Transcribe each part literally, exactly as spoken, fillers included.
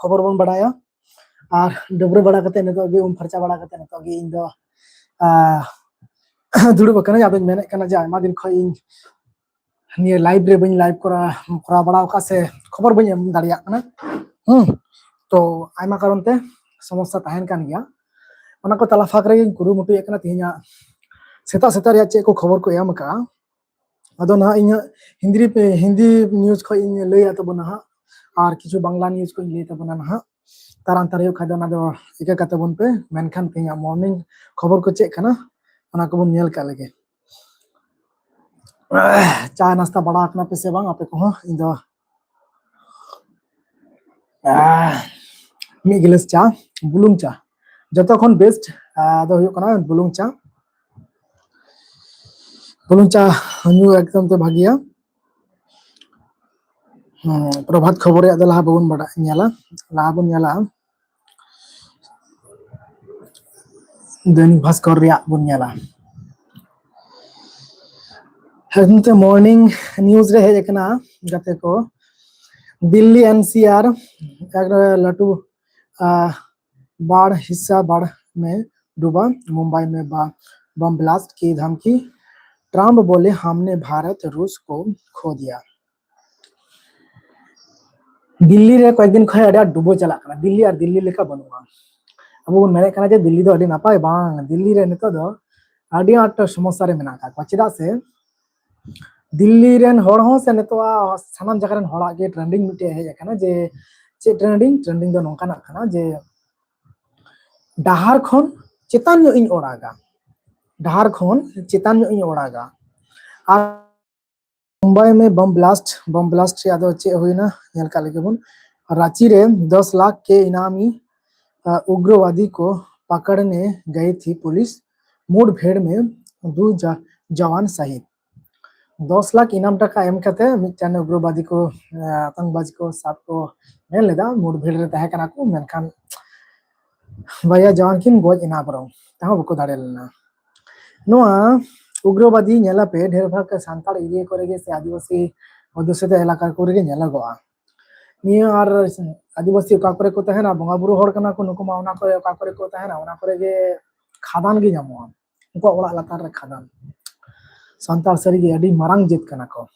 ᱠᱷᱚᱵᱚᱨ ᱵᱚᱱ ᱵᱟᱲᱟᱭᱟ᱾ ᱟᱨ ᱰᱟᱹᱵᱽᱨᱟᱹ ᱵᱟᱲᱟ ᱠᱟᱛᱮ ᱱᱤᱛᱚᱜ ᱜᱮ, ᱩᱢ ᱯᱷᱟᱨᱪᱟ ᱵᱟᱲᱟ ᱠᱟᱛᱮ ᱱᱤᱛᱚᱜ ᱜᱮ ᱤᱧ ᱫᱚ, ᱟᱦ, ᱫᱩᱲᱩᱵ ᱟᱠᱟᱱᱟᱹᱧ᱾ ᱟᱫᱚᱧ ᱢᱮᱱᱮᱫ ᱠᱟᱱᱟ ᱡᱮ ᱟᱭᱢᱟ ᱫᱤᱱ ᱠᱷᱚᱱ ᱤᱧ ᱱᱤᱭᱟᱹ live ᱨᱮ ᱵᱟᱹᱧ live ᱠᱚᱨᱟᱣ, ᱠᱚᱨᱟᱣ ᱵᱟᱲᱟ ᱟᱠᱟᱫ ᱥᱮ ᱠᱷᱚᱵᱚᱨ ᱵᱟᱹᱧ ᱮᱢ ᱫᱟᱲᱮᱭᱟᱜ ᱠᱟᱱᱟ᱾ ᱦᱩᱸ, ᱛᱚ ᱟᱭᱢᱟ ᱠᱟᱨᱚᱱ ᱛᱮ ᱥᱚᱢᱚᱥᱥᱟ ᱛᱟᱦᱮᱱ ᱠᱟᱱ ᱜᱮᱭᱟ᱾ ᱚᱱᱟ ᱠᱚ ᱛᱟᱞᱟ ᱯᱷᱟᱸᱠ ᱨᱮᱜᱮᱧ ᱠᱩᱨᱩᱢᱩᱴᱩᱭᱮᱫ ᱠᱟᱱᱟ ᱛᱮᱦᱮᱧᱟᱜ ᱥᱮᱛᱟᱜ ᱥᱮᱛᱟᱜ ᱨᱮᱭᱟᱜ ᱪᱮᱫ ᱠᱚ ᱠᱷᱚᱵᱚᱨ ᱠᱚ ᱮᱢ ᱟᱠᱟᱫᱼᱟ᱾ ᱟᱫᱚ ᱱᱟᱦᱟᱜ ᱤᱧ ᱦᱟᱸᱜ ᱦᱤᱱᱫᱤ, ᱦᱤᱱᱫᱤ news ᱠᱷᱚᱱ ᱤᱧ ᱞᱟᱹᱭᱟ ᱛᱟᱵᱚᱱᱟ ᱦᱟᱸᱜ, ᱟᱨ ᱠᱤᱪᱷᱩ ᱵᱟᱝᱞᱟ news ᱠᱚᱧ ᱞᱟᱹᱭ ᱛᱟᱵᱚᱱᱟ ᱱᱟᱦᱟᱜ᱾ ᱛᱟᱨᱟᱱᱛᱟᱨ ᱦᱩᱭᱩᱜ ᱠᱷᱟᱡ ᱫᱚ ᱚᱱᱟ ᱫᱚ ᱤᱠᱟᱹ ᱠᱟᱛᱮ ᱵᱚᱱ ᱯᱮ, ᱢᱮᱱᱠᱷᱟᱱ ᱛᱮᱦᱮᱧᱟᱜ morning ᱠᱷᱚᱵᱚᱨ ᱠᱚ ᱪᱮᱫ ᱠᱟᱱᱟ, ᱚᱱᱟ ᱠᱚᱵᱚᱱ ᱧᱮᱞ ᱠᱟᱜ ᱞᱮᱜᱮ᱾ ᱪᱟ ᱱᱟᱥᱛᱟ ᱵᱟᱲᱟ ᱟᱠᱟᱱᱟ ᱯᱮ ᱥᱮ ᱵᱟᱝ ᱟᱯᱮ ᱠᱚᱦᱚᱸ? ᱤᱧ ᱫᱚ, ᱟᱦ, ᱢᱤᱫ ᱜᱤᱞᱟᱹᱥ ᱪᱟ, ᱵᱩᱞᱩᱝ ᱪᱟ, ᱡᱚᱛᱚ ᱠᱷᱚᱱ best, ᱟᱦ, ᱫᱚ ᱦᱩᱭᱩᱜ ᱠᱟᱱᱟ ᱵᱩᱞᱩᱝ ᱪᱟ᱾ ᱵᱩᱞᱩᱝ ᱪᱟ ᱧᱩ ᱮᱠᱫᱚᱢ ᱛᱮ ᱵᱷᱟᱜᱮᱭᱟ᱾ ᱦᱩᱸ, ᱯᱨᱚᱵᱷᱟᱛ ᱠᱷᱚᱵᱚᱨ ᱨᱮᱭᱟᱜ ᱫᱚ ᱞᱟᱦᱟ ᱵᱟᱵᱚᱱ ᱵᱟᱰᱟᱭ, ᱧᱮᱞᱟ, ᱞᱟᱦᱟ ᱵᱚᱱ ᱧᱮᱞᱟ᱾ ᱫᱚᱭᱱᱤᱠ ᱵᱷᱟᱥᱠᱚᱨ ᱨᱮᱭᱟᱜ ᱵᱚᱱ ᱧᱮᱞᱟ᱾ ᱦᱮᱸ, ᱱᱚᱛᱮ morning news ᱨᱮ ᱦᱮᱡ ᱟᱠᱟᱱᱟ, ᱜᱟᱛᱮ ᱠᱚ, ᱫᱤᱞᱞᱤ NCR ᱮᱠ ᱞᱟᱹᱴᱩ, ᱟᱦ, ᱵᱟᱲ ᱦᱤᱥᱥᱟ ᱵᱟᱲ ᱢᱮ ᱰᱩᱵᱟ, ᱢᱩᱢᱵᱟᱭ ᱢᱮ ᱵᱟ-, बम ब्लास्ट की धमकी, ट्रंप बोले हमने भारत रूस को खो दिया। ᱫᱤᱞᱞᱤ ᱨᱮ ᱠᱚᱭᱮᱠ ᱫᱤᱱ ᱠᱷᱚᱱ ᱟᱹᱰᱤ ᱟᱸᱴ ᱰᱩᱵᱟᱹ ᱪᱟᱞᱟᱜ ᱠᱟᱱᱟ᱾ ᱫᱤᱞᱞᱤ ᱟᱨ ᱫᱤᱞᱞᱤ ᱞᱮᱠᱟ ᱵᱟᱹᱱᱩᱜᱼᱟ᱾ ᱟᱵᱚ ᱵᱚᱱ ᱢᱮᱱᱮᱫ ᱠᱟᱱᱟ ᱡᱮ ᱫᱤᱞᱞᱤ ᱫᱚ ᱟᱹᱰᱤ ᱱᱟᱯᱟᱭ, ᱵᱟᱝ, ᱫᱤᱞᱞᱤ ᱨᱮ ᱱᱤᱛᱚᱜ ᱫᱚ ᱟᱹᱰᱤ ᱟᱸᱴ ᱥᱚᱢᱚᱥᱥᱟ ᱨᱮ ᱢᱮᱱᱟᱜ ᱟᱠᱟᱫ ᱠᱚᱣᱟ᱾ ᱪᱮᱫᱟᱜ ᱥᱮ ᱫᱤᱞᱞᱤ ᱨᱮᱱ ᱦᱚᱲ ᱦᱚᱸ ᱥᱮ ᱱᱤᱛᱚᱜ ᱥᱟᱱᱟᱢ ᱡᱟᱭᱜᱟ ᱨᱮᱱ ᱦᱚᱲᱟᱜ ᱜᱮ trending ᱢᱤᱫᱴᱮᱡ ᱦᱮᱡ ᱟᱠᱟᱱᱟ ᱡᱮ ᱪᱮᱫ trending? Trending ᱫᱚ ᱱᱚᱝᱠᱟᱱᱟᱜ ᱠᱟᱱᱟ ᱡᱮ ᱰᱟᱦᱟᱨ ᱠᱷᱚᱱ ᱪᱮᱛᱟᱱ ᱧᱚᱜ ᱤᱧ ᱚᱲᱟᱜᱟ, ᱰᱟᱦᱟᱨ ᱠᱷᱚᱱ ᱪᱮᱛᱟᱱ ᱧᱚᱜ ᱤᱧ ᱚᱲᱟᱜᱟ᱾ ᱟᱨ ᱢᱩᱢᱵᱟᱭ ᱢᱮ ᱵᱚᱢ ᱵᱞᱟᱥᱴ, ᱵᱚᱢ ᱵᱞᱟᱥᱴ ᱨᱮᱭᱟᱜ ᱫᱚ ᱪᱮᱫ ᱦᱩᱭᱱᱟ ᱧᱮᱞ ᱠᱟᱜ ᱞᱮᱜᱮ ᱵᱚᱱ᱾ ᱨᱟᱸᱪᱤ ᱨᱮ ᱫᱚᱥ ᱞᱟᱠᱷ ᱠᱮ ᱤᱱᱟᱢᱤ, ᱟ, ᱩᱜᱽᱨᱚᱵᱟᱫᱤ ᱠᱚ ᱯᱟᱠᱲᱱᱮ ᱜᱟᱭ ᱛᱷᱤ ᱯᱩᱞᱤᱥ, ᱢᱩᱴᱵᱷᱮᱲ ᱢᱮ ᱫᱩ ᱡᱟ-, ᱡᱟᱣᱟᱱ ᱥᱟᱦᱤᱫ᱾ ᱫᱚᱥ ᱞᱟᱠᱷ ᱤᱱᱟᱢ ᱴᱟᱠᱟ ᱮᱢ ᱠᱟᱛᱮ ᱢᱤᱫᱴᱟᱝ ᱩᱜᱽᱨᱚᱵᱟᱫᱤ ᱠᱚ, ᱟ, ᱟᱛᱚᱝᱠᱵᱟᱫᱤ ᱠᱚ ᱥᱟᱵ ᱠᱚ ᱢᱮᱱ ᱞᱮᱫᱟ, ᱢᱩᱴᱵᱷᱮᱲ ᱨᱮ ᱛᱟᱦᱮᱸ ᱠᱟᱱᱟ ᱠᱚ, ᱢᱮᱱᱠᱷᱟᱱ ᱵᱟᱨᱭᱟ ᱡᱟᱣᱟᱱ ᱠᱤᱱ ᱜᱚᱡ ᱮᱱᱟ, ᱵᱚᱨᱚᱝ ᱛᱟᱦᱚᱸ ᱵᱟᱠᱚ ᱫᱟᱲᱮ ᱞᱮᱱᱟ᱾ ᱱᱚᱣᱟ ᱩᱜᱽᱨᱚᱵᱟᱫᱤ ᱧᱮᱞᱟᱯᱮ ᱰᱷᱮᱨ ᱵᱷᱟᱜᱽ ᱥᱟᱱᱛᱟᱲ ᱮᱨᱤᱭᱟ ᱠᱚᱨᱮ ᱜᱮ ᱥᱮ ᱟᱹᱫᱤᱵᱟᱹᱥᱤ ᱚᱫᱽᱫᱷᱩᱥᱤᱛ ᱮᱞᱟᱠᱟ ᱠᱚᱨᱮ ᱜᱮ ᱧᱮᱞᱚᱜᱚᱜᱼᱟ᱾ ᱱᱤᱭᱟᱹ ᱟᱨ ᱟᱹᱫᱤᱵᱟᱹᱥᱤ ᱚᱠᱟ ᱠᱚᱨᱮ ᱠᱚ ᱛᱟᱦᱮᱱᱟ, ᱵᱚᱸᱜᱟ ᱵᱩᱨᱩ ᱦᱚᱲ ᱠᱟᱱᱟ ᱠᱚ ᱱᱩᱠᱩ ᱢᱟ, ᱚᱱᱟ ᱠᱚᱨᱮ ᱚᱠᱟ ᱠᱚᱨᱮ ᱠᱚ ᱛᱟᱦᱮᱱᱟ, ᱚᱱᱟ ᱠᱚᱨᱮ ᱜᱮ ᱠᱷᱟᱫᱟᱱ ᱜᱮ ᱧᱟᱢᱚᱜᱼᱟ, ᱩᱱᱠᱩᱣᱟᱜ ᱚᱲᱟᱜ ᱞᱟᱛᱟᱨ ᱨᱮ ᱠᱷᱟᱫᱟᱱ᱾ ᱥᱟᱱᱛᱟᱲ ᱥᱟᱹᱨᱤᱜᱮ ᱟᱹᱰᱤ ᱢᱟᱨᱟᱝ ᱡᱟᱹᱛ ᱠᱟᱱᱟ ᱠᱚ᱾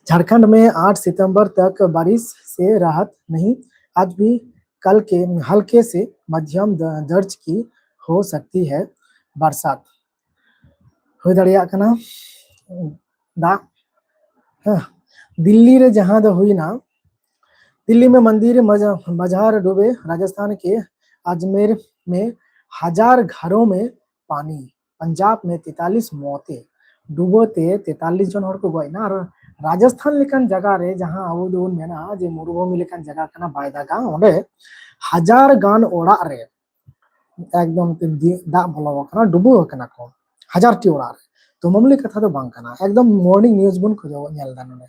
झारखंड में आठ सितंबर तक बारिश से राहत नहीं, आज भी कल के हल्के से मध्यम द- दर्ज की हो सकती है बरसात। ᱦᱩᱭ ᱫᱟᱲᱮᱭᱟᱜ ᱠᱟᱱᱟ ᱫᱟᱜ᱾ ᱦᱮᱸ, ᱫᱤᱞᱞᱤ ᱨᱮ ᱡᱟᱦᱟᱸ ᱫᱚ ᱦᱩᱭᱱᱟ, दिल्ली में मंदिर मज- बाजार डूबे, राजस्थान के अजमेर में हजार घरों में पानी, पंजाब में तैंतालीस मौतें, ᱰᱩᱵᱟᱹ ᱛᱮ ᱛᱮᱛᱟᱞᱤᱥ ᱡᱚᱱ ᱦᱚᱲ ᱠᱚ ᱜᱚᱡ ᱮᱱᱟ᱾ ᱟᱨ ᱨᱟᱡᱚᱥᱛᱷᱟᱱ ᱞᱮᱠᱟᱱ ᱡᱟᱭᱜᱟ ᱨᱮ, ᱡᱟᱦᱟᱸ ᱟᱵᱚ ᱫᱚᱵᱚᱱ ᱢᱮᱱᱟ ᱡᱮ ᱢᱩᱨᱩᱵᱷᱩᱢᱤ ᱞᱮᱠᱟᱱ ᱡᱟᱭᱜᱟ ᱠᱟᱱᱟ, ᱵᱟᱭ ᱫᱟᱜᱟ, ᱚᱸᱰᱮ ᱦᱟᱡᱟᱨ ᱜᱟᱱ ᱚᱲᱟᱜ ᱨᱮ ᱮᱠᱫᱚᱢ ᱛᱮ ᱫᱤ- ᱫᱟᱜ ᱵᱚᱞᱚ ᱟᱠᱟᱱᱟ, ᱰᱩᱵᱟᱹ ᱟᱠᱟᱱᱟ ᱠᱚ ᱦᱟᱡᱟᱨ ᱴᱤ ᱚᱲᱟᱜ ᱨᱮ᱾ ᱛᱚ ᱢᱟᱢᱩᱞᱤ ᱠᱟᱛᱷᱟ ᱫᱚ ᱵᱟᱝ ᱠᱟᱱᱟ, ᱮᱠᱫᱚᱢ morning news ᱵᱚᱱ ᱠᱷᱚᱡᱚᱜ ᱧᱮᱞ ᱮᱫᱟ ᱱᱚᱰᱮ᱾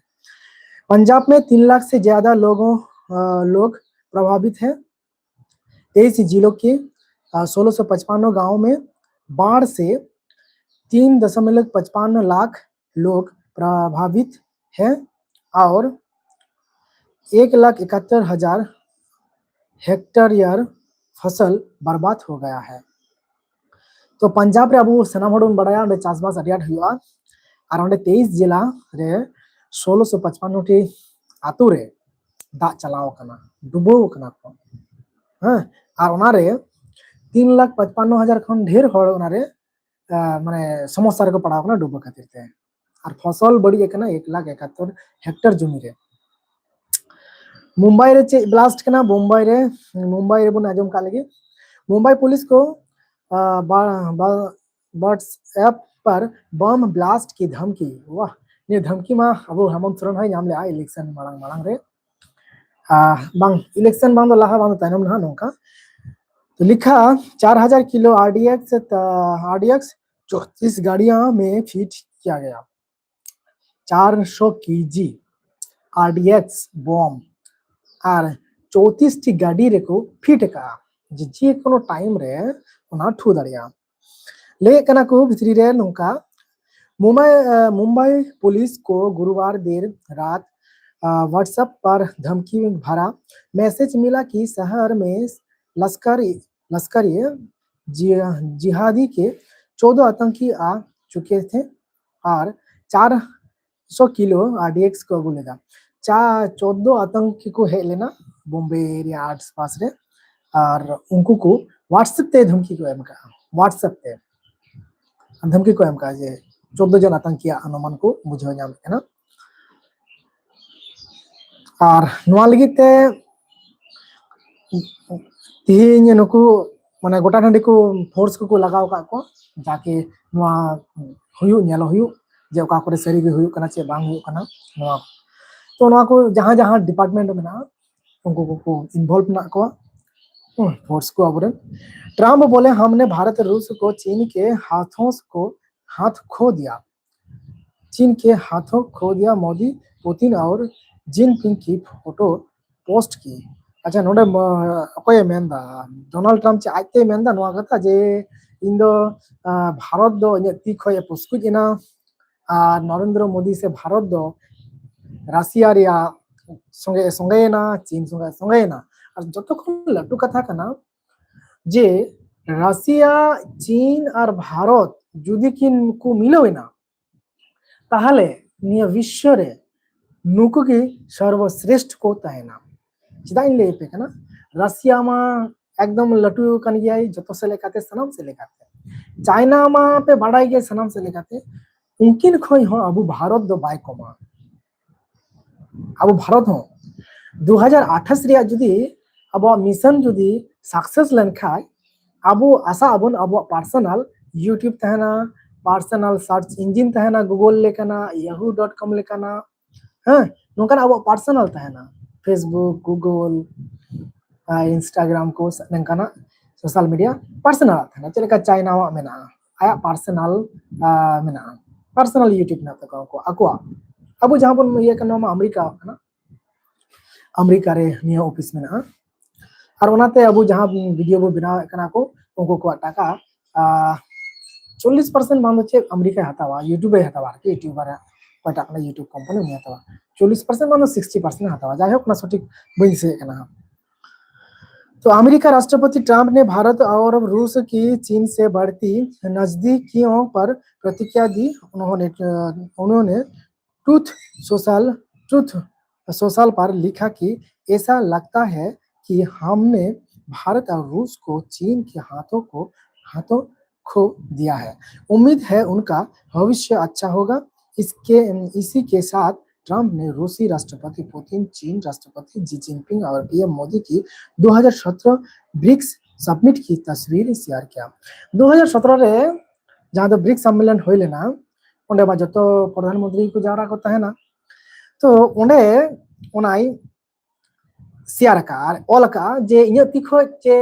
पंजाब में तीन लाख से ज्यादा लोगों अ, लोग प्रभावित हैं। तेईस जिलों के सोलह सौ पचपन गांवों में बाढ़ से तीन दशमलव पचपन लाख लोग प्रभावित हैं और एक लाख इकहत्तर हजार हेक्टेयर फसल बर्बाद हो गया है। ᱛᱚ ᱯᱟᱧᱡᱟᱵ ᱨᱮ ᱟᱵᱚ ᱥᱟᱱᱟᱢ ᱦᱚᱲ ᱵᱚᱱ ᱵᱟᱲᱟᱭᱟ ᱚᱸᱰᱮ ᱪᱟᱥᱵᱟᱥ ᱟᱹᱰᱤ ᱟᱸᱴ ᱦᱩᱭᱩᱜᱼᱟ, ᱟᱨ ᱚᱸᱰᱮ ᱛᱮᱭᱤᱥ ᱡᱮᱞᱟ ᱨᱮ ᱥᱳᱞᱳᱥᱚ ᱯᱟᱸᱪᱯᱟᱱᱱᱚ ᱴᱤ ᱟᱛᱳ ᱨᱮ ᱫᱟᱜ ᱪᱟᱞᱟᱣ ᱟᱠᱟᱱᱟ, ᱰᱩᱵᱟᱹᱣ ᱟᱠᱟᱱᱟ ᱠᱚ᱾ ᱦᱮᱸ, ᱟᱨ ᱚᱱᱟᱨᱮ ᱛᱤᱱ ᱞᱟᱠᱷ ᱯᱟᱸᱪᱯᱟᱱᱱᱚ ᱦᱟᱡᱟᱨ ᱠᱷᱚᱱ ᱰᱷᱮᱨ ᱦᱚᱲ ᱚᱱᱟᱨᱮ ᱟᱸ, ᱢᱟᱱᱮ ᱥᱚᱢᱚᱥᱥᱟ ᱨᱮᱠᱚ ᱯᱟᱲᱟᱣ ᱠᱟᱱᱟ ᱰᱩᱵᱟᱹ ᱠᱷᱟᱹᱛᱤᱨ ᱛᱮ᱾ ᱟᱨ ᱯᱷᱚᱥᱚᱞ ᱵᱟᱹᱲᱤᱡ ᱟᱠᱟᱱᱟ ᱮᱠ ᱞᱟᱠᱷ ᱮᱠᱟᱛᱛᱳᱨ ᱦᱮᱠᱴᱚᱨ ᱡᱚᱢᱤ ᱨᱮ᱾ ᱢᱩᱢᱵᱟᱭ ᱨᱮ ᱪᱮᱫ ᱵᱞᱟᱥᱴ ᱠᱟᱱᱟ? ᱵᱳᱢᱵᱟᱭ ᱨᱮ, ᱢᱩᱢᱵᱟᱭ ᱨᱮᱵᱚᱱ ᱟᱸᱡᱚᱢ ᱠᱟᱜ ᱞᱮᱜᱮ, ᱢᱩᱢᱵᱟᱭ ᱯᱩᱞᱤᱥ ᱠᱚ ᱟᱸ, ᱵᱟ- ᱵᱟ- WhatsApp पर बम ब्लास्ट की धमकी। ᱣᱟᱦ, ᱱᱤᱭᱟᱹ ᱫᱷᱟᱢᱠᱤ ᱢᱟ ᱟᱵᱚ ᱦᱮᱢᱚᱱᱛ ᱥᱚᱨᱮᱱ ᱦᱚᱸᱭ ᱧᱟᱢ ᱞᱮᱜᱼᱟ ᱤᱞᱮᱠᱥᱚᱱ ᱢᱟᱲᱟᱝ ᱢᱟᱲᱟᱝ ᱨᱮ᱾ ᱟᱸ, ᱵᱟᱝ, ᱤᱞᱮᱠᱥᱚᱱ ᱵᱟᱝ ᱫᱚ ᱞᱟᱦᱟ, ᱵᱟᱝ ᱫᱚ ᱛᱟᱭᱱᱚᱢ ᱱᱟᱦᱟᱜ ᱱᱚᱝᱠᱟ᱾ तो लिखा, चार हजार किलो आरडीएक्स, त- आरडीएक्स चौंतीस गाड़ियां में फिट किया गया। ᱪᱟᱨᱥᱚ ᱠᱮᱡᱤ ᱟᱨᱰᱤᱮᱠᱥ ᱵᱚᱢ ᱟᱨ ᱪᱳᱛᱤᱥ ᱴᱤ ᱜᱟᱹᱰᱤ ᱨᱮᱠᱚ ᱯᱷᱤᱴ ᱟᱠᱟᱫᱼᱟ, ᱡᱮ ᱡᱮ ᱠᱳᱱᱳ ᱴᱟᱭᱤᱢ ᱨᱮ ᱚᱱᱟ ᱴᱷᱩ ᱫᱟᱲᱮᱭᱟᱜᱼᱟ᱾ ᱞᱟᱹᱭᱮᱫ ᱠᱟᱱᱟ ᱠᱚ ᱵᱷᱤᱛᱨᱤ ᱨᱮ ᱱᱚᱝᱠᱟ, ᱢᱩᱢᱵᱟᱭ ᱢᱩᱢᱵᱟᱭ ᱯᱩᱞᱤᱥ ᱠᱚ ᱜᱩᱨᱩᱵᱟᱨ ᱫᱮᱨ ᱨᱟᱛ आ, WhatsApp पर धमकी भरा मैसेज मिला कि शहर में लश्करी लश्कर ये जि-, जिहादी के चौदह आतंकी आ चुके थे और चार सौ किलो आरडीएक्स को ᱟᱹᱜᱩ ᱞᱮᱫᱟ᱾ ᱪᱟ ᱪᱳᱫᱽᱫᱳ ᱟᱛᱟᱝᱠᱤ ᱠᱚ ᱦᱮᱡ ᱞᱮᱱᱟ ᱵᱳᱢᱵᱮ ᱨᱮᱭᱟᱜ ᱟᱥᱯᱟᱥ ᱨᱮ, ᱟᱨ ᱩᱱᱠᱩ ᱠᱚ WhatsApp ᱛᱮ ᱫᱷᱢᱠᱤ ᱠᱚ ᱮᱢ ᱠᱟᱜᱼᱟ᱾ WhatsApp ᱛᱮ ᱫᱷᱢᱠᱤ ᱠᱚ ᱮᱢ ᱠᱟᱜᱼᱟ ᱡᱮ ᱪᱳᱫᱽᱫᱳ ᱡᱚᱱ ᱟᱛᱟᱝᱠᱤᱭᱟᱜ ᱚᱱᱩᱢᱟᱱ ᱠᱚ ᱵᱩᱡᱷᱟᱹᱣ ᱧᱟᱢᱮᱫ ᱠᱟᱱᱟ᱾ ᱟᱨ ᱱᱚᱣᱟ ᱞᱟᱹᱜᱤᱫ ᱛᱮ ᱛᱤᱦᱤᱧ ᱱᱩᱠᱩ ᱢᱟᱱᱮ ᱜᱚᱴᱟ ᱴᱟᱺᱰᱤ ᱠᱚ ᱯᱷᱳᱨᱥ ᱠᱚᱠᱚ ᱞᱟᱜᱟᱣ ᱟᱠᱟᱫ ᱠᱚᱣᱟ, ᱡᱟᱠᱮ ᱱᱚᱣᱟ ᱦᱩᱭᱩᱜ, ᱧᱮᱞ ᱦᱩᱭᱩᱜ ᱡᱮ ᱚᱠᱟ ᱠᱚᱨᱮ ᱥᱟᱹᱨᱤ ᱜᱮ ᱦᱩᱭᱩᱜ ᱠᱟᱱᱟ ᱪᱮ ᱵᱟᱝ ᱦᱩᱭᱩᱜ ᱠᱟᱱᱟ᱾ ᱱᱚᱣᱟ ᱛᱚ ᱱᱚᱣᱟ ᱠᱚ ᱡᱟᱦᱟᱸ ᱡᱟᱦᱟᱸ ᱰᱤᱯᱟᱨᱴᱢᱮᱱᱴ ᱢᱮᱱᱟᱜᱼᱟ, ᱩᱱᱠᱩ ᱠᱚᱠᱚ ᱤᱱᱵᱷᱚᱞᱵ ᱢᱮᱱᱟᱜ ᱠᱚᱣᱟ, ᱦᱩᱸ, ᱯᱷᱳᱨᱥ ᱠᱚ ᱟᱵᱚᱨᱮᱱ᱾ ट्रंप बोले, हमने भारत रूस को चीन के हाथों को हाथ खो दिया। चीन के हाथों खो दिया मोदी, पुतिन और जिनपिंग की फोटो पोस्ट की। ᱟᱪᱪᱷᱟ, ᱱᱚᱰᱮ ᱢᱟ-, ᱚᱠᱚᱭᱮ ᱢᱮᱱᱫᱟ? ᱰᱳᱱᱟᱞᱰ ᱴᱨᱟᱢᱯ ᱪᱮ ᱟᱡᱛᱮᱭ ᱢᱮᱱᱫᱟ ᱱᱚᱣᱟ ᱠᱟᱛᱷᱟ ᱡᱮ ᱤᱧ ᱫᱚ, ᱟ, ᱵᱷᱟᱨᱚᱛ ᱫᱚ ᱤᱧᱟᱹᱜ ᱛᱤ ᱠᱷᱚᱱ ᱮ ᱯᱩᱥᱠᱩᱡ ᱮᱱᱟ, ᱟᱨ ᱱᱚᱨᱮᱱᱫᱨᱚ ᱢᱳᱫᱤ ᱥᱮ ᱵᱷᱟᱨᱚᱛ ᱫᱚ ᱨᱟᱥᱤᱭᱟ ᱨᱮᱭᱟᱜ ᱥᱚᱸᱜᱮ ᱮ ᱥᱚᱸᱜᱮᱭᱮᱱᱟ, ᱪᱤᱱ ᱥᱚᱸᱜᱮ ᱮ ᱥᱚᱸᱜᱮᱭᱮᱱᱟ᱾ ᱟᱨ ᱡᱚᱛᱚ ᱠᱷᱚᱱ ᱞᱟᱹᱴᱩ ᱠᱟᱛᱷᱟ ᱠᱟᱱᱟ ᱡᱮ ᱨᱟᱥᱤᱭᱟ, ᱪᱤᱱ ᱟᱨ ᱵᱷᱟᱨᱚᱛ ᱡᱩᱫᱤ ᱠᱤᱱ ᱠᱚ ᱢᱤᱞᱟᱹᱣ ᱮᱱᱟ, ᱛᱟᱦᱞᱮ ᱱᱤᱭᱟᱹ ᱵᱤᱥᱥᱚ ᱨᱮ ᱱᱩᱠᱩ ᱜᱮ ᱥᱚᱨᱵᱚᱥᱨᱮᱥᱴ ᱠᱚ ᱛᱟᱦᱮᱱᱟ᱾ ᱪᱮᱫᱟᱜ ᱤᱧ ᱞᱟᱹᱭ ᱟᱯᱮ ᱠᱟᱱᱟ? ᱨᱟᱥᱤᱭᱟ ᱢᱟ ᱮᱠᱫᱚᱢ ᱞᱟᱹᱴᱩ ᱠᱟᱱ ᱜᱮᱭᱟᱭ ᱡᱚᱛᱚ ᱥᱮᱫ ᱞᱮᱠᱟᱛᱮ, ᱥᱟᱱᱟᱢ ᱥᱮᱫ ᱞᱮᱠᱟᱛᱮ᱾ ᱪᱟᱭᱱᱟ ᱢᱟ ᱯᱮ ᱵᱟᱰᱟᱭ ᱜᱮᱭᱟ ᱥᱟᱱᱟᱢ ᱥᱮᱫ ᱞᱮᱠᱟᱛᱮ, ᱩᱱᱠᱤᱱ ᱠᱷᱚᱱ ᱦᱚᱸ ᱟᱵᱚ ᱵᱷᱟᱨᱚᱛ ᱫᱚ ᱵᱟᱭ ᱠᱚᱢᱟ᱾ ᱟᱵᱚ ᱵᱷᱟᱨᱚᱛ ᱦᱚᱸ ᱫᱩ ᱦᱟᱡᱟᱨ ᱟᱴᱷᱟᱥ ᱨᱮᱭᱟᱜ ᱡᱩᱫᱤ ᱟᱵᱚᱣᱟᱜ ᱢᱤᱥᱚᱱ ᱡᱩᱫᱤ ᱥᱟᱠᱥᱮᱥ ᱞᱮᱱᱠᱷᱟᱡ, ᱟᱵᱚ ᱟᱥᱟ ᱟᱵᱚᱱ ᱟᱵᱚᱣᱟᱜ ᱯᱟᱨᱥᱚᱱᱟᱞ YouTube ᱛᱟᱦᱮᱱᱟ, ᱯᱟᱨᱥᱚᱱᱟᱞ ᱥᱟᱨᱪ ᱤᱧᱡᱤᱱ ᱛᱟᱦᱮᱱᱟ, Google ᱞᱮᱠᱟᱱᱟᱜ, yahoo dot com ᱞᱮᱠᱟᱱᱟᱜ, ᱦᱮᱸ, ᱱᱚᱝᱠᱟᱱᱟᱜ ᱟᱵᱚᱣᱟᱜ ᱯᱟᱨᱥᱚᱱᱟᱞ ᱛᱟᱦᱮᱱᱟ, Facebook, Google, ᱟᱨ Instagram ᱠᱚ, ᱱᱚᱝᱠᱟᱱᱟᱜ ᱥᱳᱥᱟᱞ ᱢᱤᱰᱤᱭᱟ ᱯᱟᱨᱥᱚᱱᱟᱞ ᱛᱟᱦᱮᱱᱟ᱾ ᱪᱮᱫ ᱞᱮᱠᱟ ᱪᱟᱭᱱᱟᱣᱟᱜ ᱢᱮᱱᱟᱜᱼᱟ, ᱟᱭᱟᱜ ᱯᱟᱨᱥᱚᱱᱟᱞ ᱢᱮᱱᱟᱜᱼᱟ, ᱯᱟᱨᱥᱚᱱᱟᱞ YouTube ᱢᱮᱱᱟᱜ ᱛᱟᱠᱚᱣᱟ ᱩᱱᱠᱩ ᱟᱠᱚᱣᱟᱜ᱾ ᱟᱵᱚ ᱡᱟᱦᱟᱸ ᱵᱚᱱ ᱤᱭᱟᱹ ᱠᱟᱱᱟ, ᱱᱚᱣᱟ ᱢᱟ ᱟᱢᱮᱨᱤᱠᱟ ᱠᱟᱱᱟ, ᱟᱢᱮᱨᱤᱠᱟ ᱨᱮ ᱱᱤᱭᱟᱹ ᱚᱯᱷᱤᱥ ᱢᱮᱱᱟᱜᱼᱟ᱾ ᱟᱨ ᱚᱱᱟᱛᱮ ᱟᱵᱚ ᱡᱟᱦᱟᱸ ᱵᱷᱤᱰᱤᱭᱳ ᱵᱚ ᱵᱮᱱᱟᱣᱮᱫ ᱠᱟᱱᱟ ᱠᱚ, ᱩᱱᱠᱩ ᱠᱚᱣᱟᱜ ᱴᱟᱠᱟ, ᱟᱨ ᱪᱚᱞᱞᱤᱥ ᱯᱟᱨᱥᱮᱱᱴ ᱵᱟᱝ ᱫᱚ ᱪᱮᱫ ᱟᱢᱮᱨᱤᱠᱟᱭ ᱦᱟᱛᱟᱣᱟ, YouTube ᱮ ᱦᱟᱛᱟᱣᱟ ᱟᱨᱠᱤ, YouTuber ᱚᱠᱚᱭᱴᱟᱜ ᱠᱟᱱᱟ, YouTube ᱠᱳᱢᱯᱟᱱᱤ ᱩᱱᱤ ᱦᱟᱛᱟᱣᱟ᱾ ᱪᱚᱞᱞᱤᱥ ᱯᱟᱨᱥᱮᱱᱴ ᱢᱟᱱᱮ ᱥᱤᱠᱥᱴᱤ ᱯᱟᱨᱥᱮᱱᱴ ᱦᱟᱛᱟᱣᱟ, ᱡᱟᱭᱦᱳᱠ ᱚᱱᱟ ᱥᱚᱴᱷᱤᱠ ᱵᱟᱹᱧ ᱫᱤᱥᱟᱹᱭᱮᱫ ᱠᱟᱱᱟ ᱦᱟᱸᱜ᱾ तो अमेरिका राष्ट्रपति ट्रंप ने भारत और रूस की चीन से बढ़ती नजदीकियों पर प्रतिक्रिया दी। उन्होंने उन्होंने ट्रूथ सोशल ट्रूथ सोशल पर लिखा कि ऐसा लगता है कि हमने भारत और रूस को चीन के हाथों को हाथों खो दिया है। उम्मीद है उनका भविष्य अच्छा होगा। इसके इसी के साथ ट्रंप ने रूसी राष्ट्रपति पुतिन, चीन राष्ट्रपति जी जिनपिंग और पीएम मोदी की दो हज़ार सत्रह ब्रिक्स समिट की तस्वीर शेयर किया। दो हज़ार सत्रह ᱨᱮ ᱡᱟᱦᱟᱸ ᱫᱚ ᱵᱨᱤᱠᱥ ᱥᱚᱢᱢᱮᱞᱚᱱ ᱦᱩᱭ ᱞᱮᱱᱟ, ᱚᱸᱰᱮ ᱢᱟ ᱡᱚᱛᱚ ᱯᱨᱚᱫᱷᱟᱱ ᱢᱚᱱᱛᱨᱤ ᱠᱚ ᱡᱟᱣᱨᱟ ᱠᱚ ᱛᱟᱦᱮᱱᱟ᱾ ᱛᱚ ᱚᱸᱰᱮ ᱚᱱᱟᱭ ᱥᱮᱭᱟᱨ ᱟᱠᱟᱫᱼᱟ ᱟᱨ ᱚᱞ ᱟᱠᱟᱫᱼᱟ ᱡᱮ ᱤᱧᱟᱹᱜ ᱛᱤ ᱠᱷᱚᱡ ᱪᱮ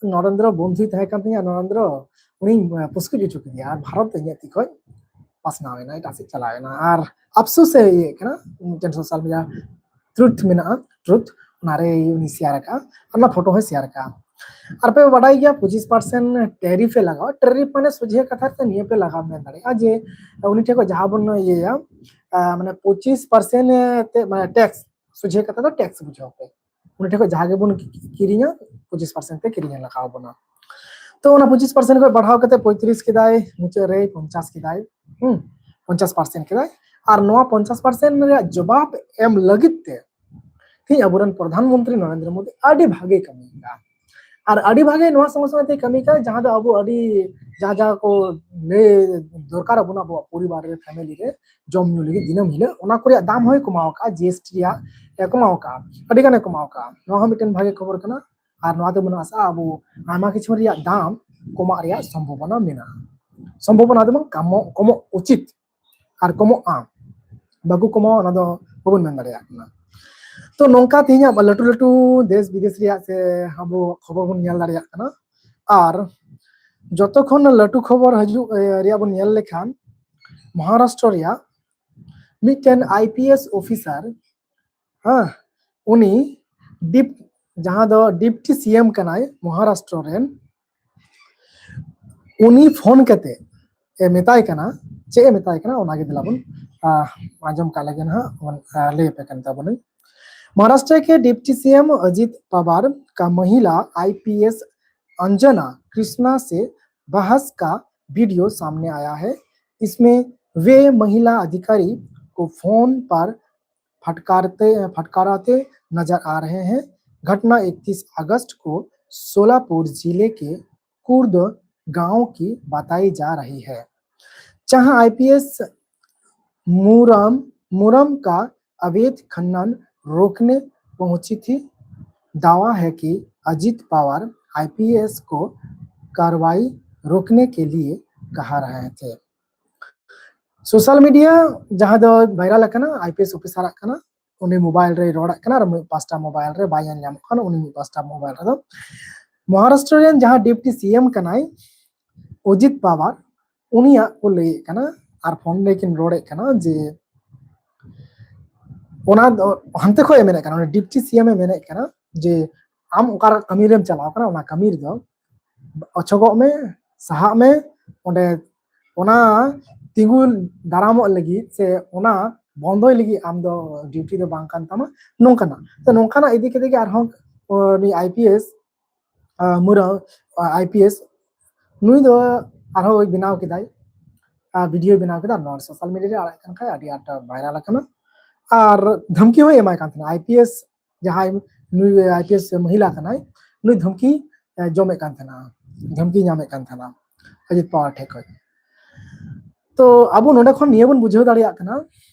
ᱱᱚᱨᱮᱱᱫᱨᱚ ᱵᱚᱱᱫᱷᱩᱭ ᱛᱟᱦᱮᱸ ᱠᱟᱱ ᱛᱤᱧᱟ, ᱱᱚᱨᱮᱱᱫᱨᱚ ᱩᱱᱤᱧ ᱯᱩᱥᱠᱩᱡ ᱦᱚᱪᱚ ᱠᱮᱫᱮᱭᱟ ᱟᱨ ᱵᱷᱟᱨᱚᱛ ᱫᱚ ᱤᱧᱟᱹᱜ ᱛᱤ ᱠᱷᱚᱡ ᱯᱟᱥᱱᱟᱣ ᱮᱱᱟ, ᱮᱴᱟᱜ ᱥᱮᱫ ᱪᱟᱞᱟᱣ ᱮᱱᱟ᱾ ᱟᱨ ᱟᱯᱥᱳᱥ ᱮ ᱤᱭᱟᱹᱭᱮᱫ ᱠᱟᱱᱟ, ᱢᱤᱫᱴᱮᱱ ᱥᱳᱥᱟᱞ ᱢᱤᱰᱤᱭᱟ ᱴᱨᱩᱛᱷ ᱢᱮᱱᱟᱜᱼᱟ, ᱴᱨᱩᱛᱷ, ᱚᱱᱟᱨᱮ ᱩᱱᱤ ᱥᱮᱭᱟᱨ ᱟᱠᱟᱫᱼᱟ ᱟᱨ ᱚᱱᱟ ᱯᱷᱳᱴᱳ ᱦᱚᱸᱭ ᱥᱮᱭᱟᱨ ᱟᱠᱟᱫᱼᱟ᱾ ᱟᱨ ᱯᱮ ᱵᱟᱰᱟᱭ ᱜᱮᱭᱟ ᱯᱚᱸᱪᱤᱥ ᱯᱟᱨᱥᱮᱱᱴ ᱴᱮᱨᱤᱯᱷ ᱮ ᱞᱟᱜᱟᱣᱟ᱾ ᱴᱮᱨᱤᱯᱷ ᱢᱟᱱᱮ ᱥᱚᱡᱷᱮ ᱠᱟᱛᱷᱟ ᱛᱮ ᱱᱤᱭᱟᱹ ᱯᱮ ᱞᱟᱜᱟᱣ ᱢᱮᱱ ᱫᱟᱲᱮᱭᱟᱜᱼᱟ ᱡᱮ ᱩᱱᱤ ᱴᱷᱮᱱ ᱠᱷᱚᱱ ᱡᱟᱦᱟᱸ ᱵᱚᱱ ᱤᱭᱟᱹᱭᱟ, ᱟᱨ ᱢᱟᱱᱮ ᱯᱚᱸᱪᱤᱥ ᱯᱟᱨᱥᱮᱱᱴ ᱛᱮ ᱢᱟᱱᱮ ᱴᱮᱠᱥ, ᱥᱚᱡᱷᱮ ᱠᱟᱛᱷᱟ ᱫᱚ ᱴᱮᱠᱥ ᱵᱩᱡᱷᱟᱹᱣ ᱯᱮ᱾ ᱩᱱᱤ ᱴᱷᱮᱱ ᱠᱷᱚᱱ ᱡᱟᱦᱟᱸ ᱜᱮᱵᱚᱱ ᱠᱤ- ᱠᱤᱨᱤᱧᱟ, ᱯᱚᱸᱪᱤᱥ ᱯᱟᱨᱥᱮᱱᱴ ᱛᱮ ᱠᱤᱨᱤᱧ ᱞᱟᱜᱟᱣ ᱵᱚᱱᱟ᱾ ᱛᱚ ᱚᱱᱟ ᱯᱚᱸᱪᱤᱥ ᱯᱟᱨᱥᱮᱱᱴ ᱠᱷᱚᱱ ᱵᱟᱲᱦᱟᱣ ᱠᱟᱛᱮ ᱯᱚᱸᱭᱛᱨᱤᱥ ᱠᱮᱫᱟᱭ, ᱢᱩᱪᱟᱹᱫ ᱨᱮ ᱯᱚᱧᱪᱟᱥ ᱠᱮᱫᱟᱭ, ᱦᱩᱸ, ᱯᱚᱧᱪᱟᱥ ᱯᱟᱨᱥᱮᱱᱴ ᱠᱮᱫᱟᱭ᱾ ᱟᱨ ᱱᱚᱣᱟ ᱯᱚᱧᱪᱟᱥ ᱯᱟᱨᱥᱮᱱᱴ ᱨᱮᱭᱟᱜ ᱡᱚᱵᱟᱵ ᱮᱢ ᱞᱟᱹᱜᱤᱫ ᱛᱮ ᱛᱮᱦᱮᱧ ᱟᱵᱚᱨᱮᱱ ᱯᱨᱚᱫᱷᱟᱱ ᱢᱚᱱᱛᱨᱤ ᱱᱚᱨᱮᱱᱫᱨᱚ ᱢᱳᱫᱤ ᱟᱹᱰᱤ ᱵᱷᱟᱜᱮ ᱠᱟᱹᱢᱤ ᱠᱟᱜᱼᱟ᱾ ᱟᱨ ᱟᱹᱰᱤ ᱵᱷᱟᱜᱮ ᱱᱚᱣᱟ ᱥᱚᱸᱜᱮ ᱥᱚᱸᱜᱮ ᱛᱮ ᱠᱟᱹᱢᱤ ᱠᱟᱜᱼᱟ, ᱡᱟᱦᱟᱸ ᱫᱚ ᱟᱵᱚ ᱟᱹᱰᱤ ᱡᱟᱦᱟᱸ ᱡᱟᱦᱟᱸ ᱠᱚ ᱞᱟᱹᱭ ᱫᱚᱨᱠᱟᱨ ᱟᱵᱚᱱᱟ ᱟᱵᱚᱣᱟᱜ ᱯᱚᱨᱤᱵᱟᱨ ᱨᱮ, ᱯᱷᱮᱢᱮᱞᱤ ᱨᱮ ᱡᱚᱢ ᱧᱩ ᱞᱟᱹᱜᱤᱫ ᱫᱤᱱᱟᱹᱢ ᱦᱤᱞᱳᱜ, ᱚᱱᱟ ᱠᱚ ᱨᱮᱭᱟᱜ ᱫᱟᱢ ᱦᱚᱸᱭ ᱠᱚᱢᱟᱣ ᱠᱟᱜᱼᱟ, ᱡᱤ ᱮᱥ ᱴᱤ ᱨᱮᱭᱟᱜ ᱮ ᱠᱚᱢᱟᱣ ᱠᱟᱜᱼᱟ, ᱟᱹᱰᱤ ᱜᱟᱱᱮ ᱠᱚᱢᱟᱣ ᱠᱟᱜᱼᱟ᱾ ᱱᱚᱣᱟ ᱦᱚᱸ ᱢᱤᱫᱴᱮᱱ ᱵᱷᱟᱜᱮ ᱠᱷᱚᱵᱚᱨ ᱠᱟᱱᱟ᱾ ᱟᱨ ᱱᱚᱣᱟ ᱛᱮᱵᱚᱱ ᱟᱥᱟᱜᱼᱟ ᱟᱵᱚ ᱟᱭᱢᱟ ᱠᱤᱪᱷᱩ ᱨᱮᱭᱟᱜ ᱫᱟᱢ ᱠᱚᱢᱟᱜ ᱨᱮᱭᱟᱜ ᱥᱚᱢᱵᱷᱚᱵᱚᱱᱟ ᱢᱮᱱᱟᱜᱼᱟ᱾ ᱥᱚᱢᱵᱷᱚᱵᱚᱱᱟ ᱫᱚ ᱵᱟᱝ, ᱠᱚᱢᱚᱜ, ᱠᱚᱢᱚᱜ ᱩᱪᱤᱛ ᱟᱨ ᱠᱚᱢᱚᱜᱼᱟ, ᱵᱟᱠᱚ ᱠᱚᱢᱟᱣᱟ, ᱚᱱᱟ ᱫᱚ ᱵᱟᱵᱚᱱ ᱢᱮᱱ ᱫᱟᱲᱮᱭᱟᱜ ᱠᱟᱱᱟ᱾ ᱛᱚ ᱱᱚᱝᱠᱟ ᱛᱮᱦᱮᱧᱟᱜ ᱞᱟᱹᱴᱩ ᱞᱟᱹᱴᱩ ᱫᱮᱥ ᱵᱤᱫᱮᱥ ᱨᱮᱭᱟᱜ ᱥᱮ ᱟᱵᱚ ᱠᱷᱚᱵᱚᱨ ᱵᱚᱱ ᱧᱮᱞ ᱫᱟᱲᱮᱭᱟᱜ ᱠᱟᱱᱟ᱾ ᱟᱨ ᱡᱚᱛᱚ ᱠᱷᱚᱱ ᱞᱟᱹᱴᱩ ᱠᱷᱚᱵᱚᱨ ᱦᱤᱡᱩᱜ ᱮ, ᱨᱮᱭᱟᱜ ᱵᱚᱱ ᱧᱮᱞ ᱞᱮᱠᱷᱟᱱ ᱢᱚᱦᱟᱨᱟᱥᱴᱨᱚ ᱨᱮᱭᱟᱜ ᱢᱤᱫᱴᱮᱱ ᱟᱭ ᱯᱤ ᱮᱥ ᱚᱯᱷᱤᱥᱟᱨ, ᱦᱮᱸ, ᱩᱱᱤ ᱰᱤᱯ ᱡᱟᱦᱟᱸ ᱫᱚ ᱰᱤᱯᱴᱤ ᱥᱤ ᱮᱢ ᱠᱟᱱᱟᱭ ᱢᱚᱦᱟᱨᱟᱥᱴᱨᱚ ᱨᱮᱱ, ᱩᱱᱤ ᱯᱷᱳᱱ ᱠᱟᱛᱮ ᱮ ᱢᱮᱛᱟᱭ ᱠᱟᱱᱟ, ᱪᱮᱫ ᱮ ᱢᱮᱛᱟᱭ ᱠᱟᱱᱟ, ᱚᱱᱟᱜᱮ ᱫᱮᱞᱟ ᱵᱚᱱ, ᱟ, ᱟᱸᱡᱚᱢ ᱠᱟᱜ ᱞᱮᱜᱮ ᱱᱟᱦᱟᱜ, ᱵᱚᱱ, ᱟ, ᱞᱟᱹᱭ ᱟᱯᱮ ᱠᱟᱱ ᱛᱟᱵᱚᱱᱟᱹᱧ᱾ महाराष्ट्र के डिप्टी सीएम अजित पवार का महिला आईपीएस अंजना कृष्णा से बहस का वीडियो सामने आया है। इसमें वे महिला अधिकारी को फोन पर फटकारते, फटकाराते नजर आ रहे हैं। घटना इकतीस अगस्त को सोलापुर जिले के कुर्द गांव की बताई जा रही है, जहां आईपीएस मुरम, मुरम का अवैध खनन रोकने पहुंची थी। दावा है कि अजीत पवार आईपीएस को कार्रवाई रोकने के लिए कहा रहे थे। सोशल मीडिया ᱡᱟᱦᱟᱸ ᱫᱚ ᱵᱷᱟᱭᱨᱟᱞ ᱟᱠᱟᱱᱟ, ᱟᱭᱯᱤᱮᱥ ᱚᱯᱷᱤᱥᱟᱨᱟᱜ ᱠᱟᱱᱟ, ᱩᱱᱤ ᱢᱳᱵᱟᱭᱤᱞ ᱨᱮᱭ ᱨᱚᱲᱟᱜ ᱠᱟᱱᱟ ᱟᱨ ᱢᱤᱫ ᱯᱟᱥᱴᱟ ᱢᱳᱵᱟᱭᱤᱞ ᱨᱮ ᱵᱟᱭ ᱧᱮᱞ ᱧᱟᱢᱚᱜ ᱠᱟᱱᱟ᱾ ᱩᱱᱤ ᱢᱤᱫ ᱯᱟᱥᱴᱟ ᱢᱳᱵᱟᱭᱤᱞ ᱨᱮᱫᱚ ᱢᱚᱦᱟᱨᱟᱥᱴᱨᱚ ᱨᱮᱱ ᱡᱟᱦᱟᱸ ᱰᱮᱯᱩᱴᱤ ᱥᱤᱮᱢ ᱠᱟᱱᱟᱭ ᱚᱡᱤᱛ ᱯᱟᱣᱟᱨ, ᱩᱱᱤᱭᱟᱜ ᱠᱚ ᱞᱟᱹᱭᱮᱫ ᱠᱟᱱᱟ ᱟᱨ ᱯᱷᱳᱱ ᱨᱮᱠᱤᱱ ᱨᱚᱲᱮᱫ ᱠᱟᱱᱟ ᱡᱮ ᱚᱱᱟ ᱫᱚ ᱦᱟᱱᱛᱮ ᱠᱷᱚᱱ ᱮ ᱢᱮᱱᱮᱫ ᱠᱟᱱᱟ, ᱩᱱᱤ ᱰᱮᱯᱩᱴᱤ ᱥᱤᱮᱢ ᱮ ᱢᱮᱱᱮᱫ ᱠᱟᱱᱟ ᱡᱮ ᱟᱢ ᱚᱠᱟᱨᱮ ᱠᱟᱹᱢᱤ ᱨᱮᱢ ᱪᱟᱞᱟᱣ ᱠᱟᱱᱟ, ᱚᱱᱟ ᱠᱟᱹᱢᱤ ᱨᱮᱫᱚ ᱚᱪᱚᱜᱚᱜ ᱢᱮ, ᱥᱟᱦᱟᱜ ᱢᱮ, ᱚᱸᱰᱮ ᱚᱱᱟ ᱛᱤᱸᱜᱩ ᱫᱟᱨᱟᱢᱚᱜ ᱞᱟᱹᱜᱤᱫ ᱥᱮ ᱚᱱᱟ ᱵᱚᱱᱫᱚᱭ ᱞᱟᱹᱜᱤᱫ ᱟᱢ ᱫᱚ ᱰᱤᱭᱩᱴᱤ ᱫᱚ ᱵᱟᱝ ᱠᱟᱱ ᱛᱟᱢᱟ, ᱱᱚᱝᱠᱟᱱᱟᱜ᱾ ᱛᱚ ᱱᱚᱝᱠᱟᱱᱟᱜ ᱤᱫᱤ ᱠᱟᱛᱮ ᱜᱮ ᱟᱨᱦᱚᱸ, ᱚ, ᱱᱩᱭ ᱟᱭᱯᱤᱮᱥ, ᱟ, ᱢᱩᱨᱟ, ᱟ, ᱟᱭᱯᱤᱮᱥ ᱱᱩᱭ ᱫᱚ ᱟᱨᱦᱚᱸ ᱵᱮᱱᱟᱣ ᱠᱮᱫᱟᱭ, ᱟ, ᱵᱷᱤᱰᱤᱭᱳ ᱵᱮᱱᱟᱣ ᱠᱮᱫᱟ, ᱱᱚᱣᱟ ᱥᱳᱥᱟᱞ ᱢᱤᱰᱤᱭᱟ ᱨᱮ ᱟᱲᱟᱜ ᱠᱟᱱ ᱠᱷᱟᱡ ᱟᱹᱰᱤ ᱟᱸᱴ ᱵᱷᱟᱭᱨᱟᱞ ᱟᱠᱟᱱᱟ᱾ ᱟᱨ ᱫᱷᱟᱢᱠᱤ ᱦᱚᱸᱭ ᱮᱢᱟᱭ ᱠᱟᱱ ᱛᱟᱦᱮᱱᱟ, ᱟᱭᱯᱤᱮᱥ ᱡᱟᱦᱟᱸᱭ ᱱᱩᱭ ᱟᱭᱯᱤᱮᱥ ᱢᱚᱦᱤᱞᱟ ᱠᱟᱱᱟᱭ, ᱱᱩᱭ ᱫᱷᱟᱢᱠᱤ, ᱮ, ᱡᱚᱢᱮᱫ ᱠᱟᱱ ᱛᱟᱦᱮᱱᱟ, ᱫᱷᱟᱢᱠᱤ ᱧᱟᱢᱮᱫ ᱠᱟᱱ ᱛᱟᱦᱮᱱᱟ ᱚᱡᱤᱛ ᱯᱟᱣᱟᱨ ᱴᱷᱮᱡ ᱠᱷᱚᱡ᱾ ᱛᱚ ᱟᱵᱚ ᱱᱚᱰᱮ ᱠᱷᱚᱱ ᱱᱤᱭᱟᱹ ᱵᱚᱱ ᱵᱩᱡᱷᱟᱹᱣ ᱫᱟᱲᱮᱭᱟᱜ ᱠᱟᱱᱟ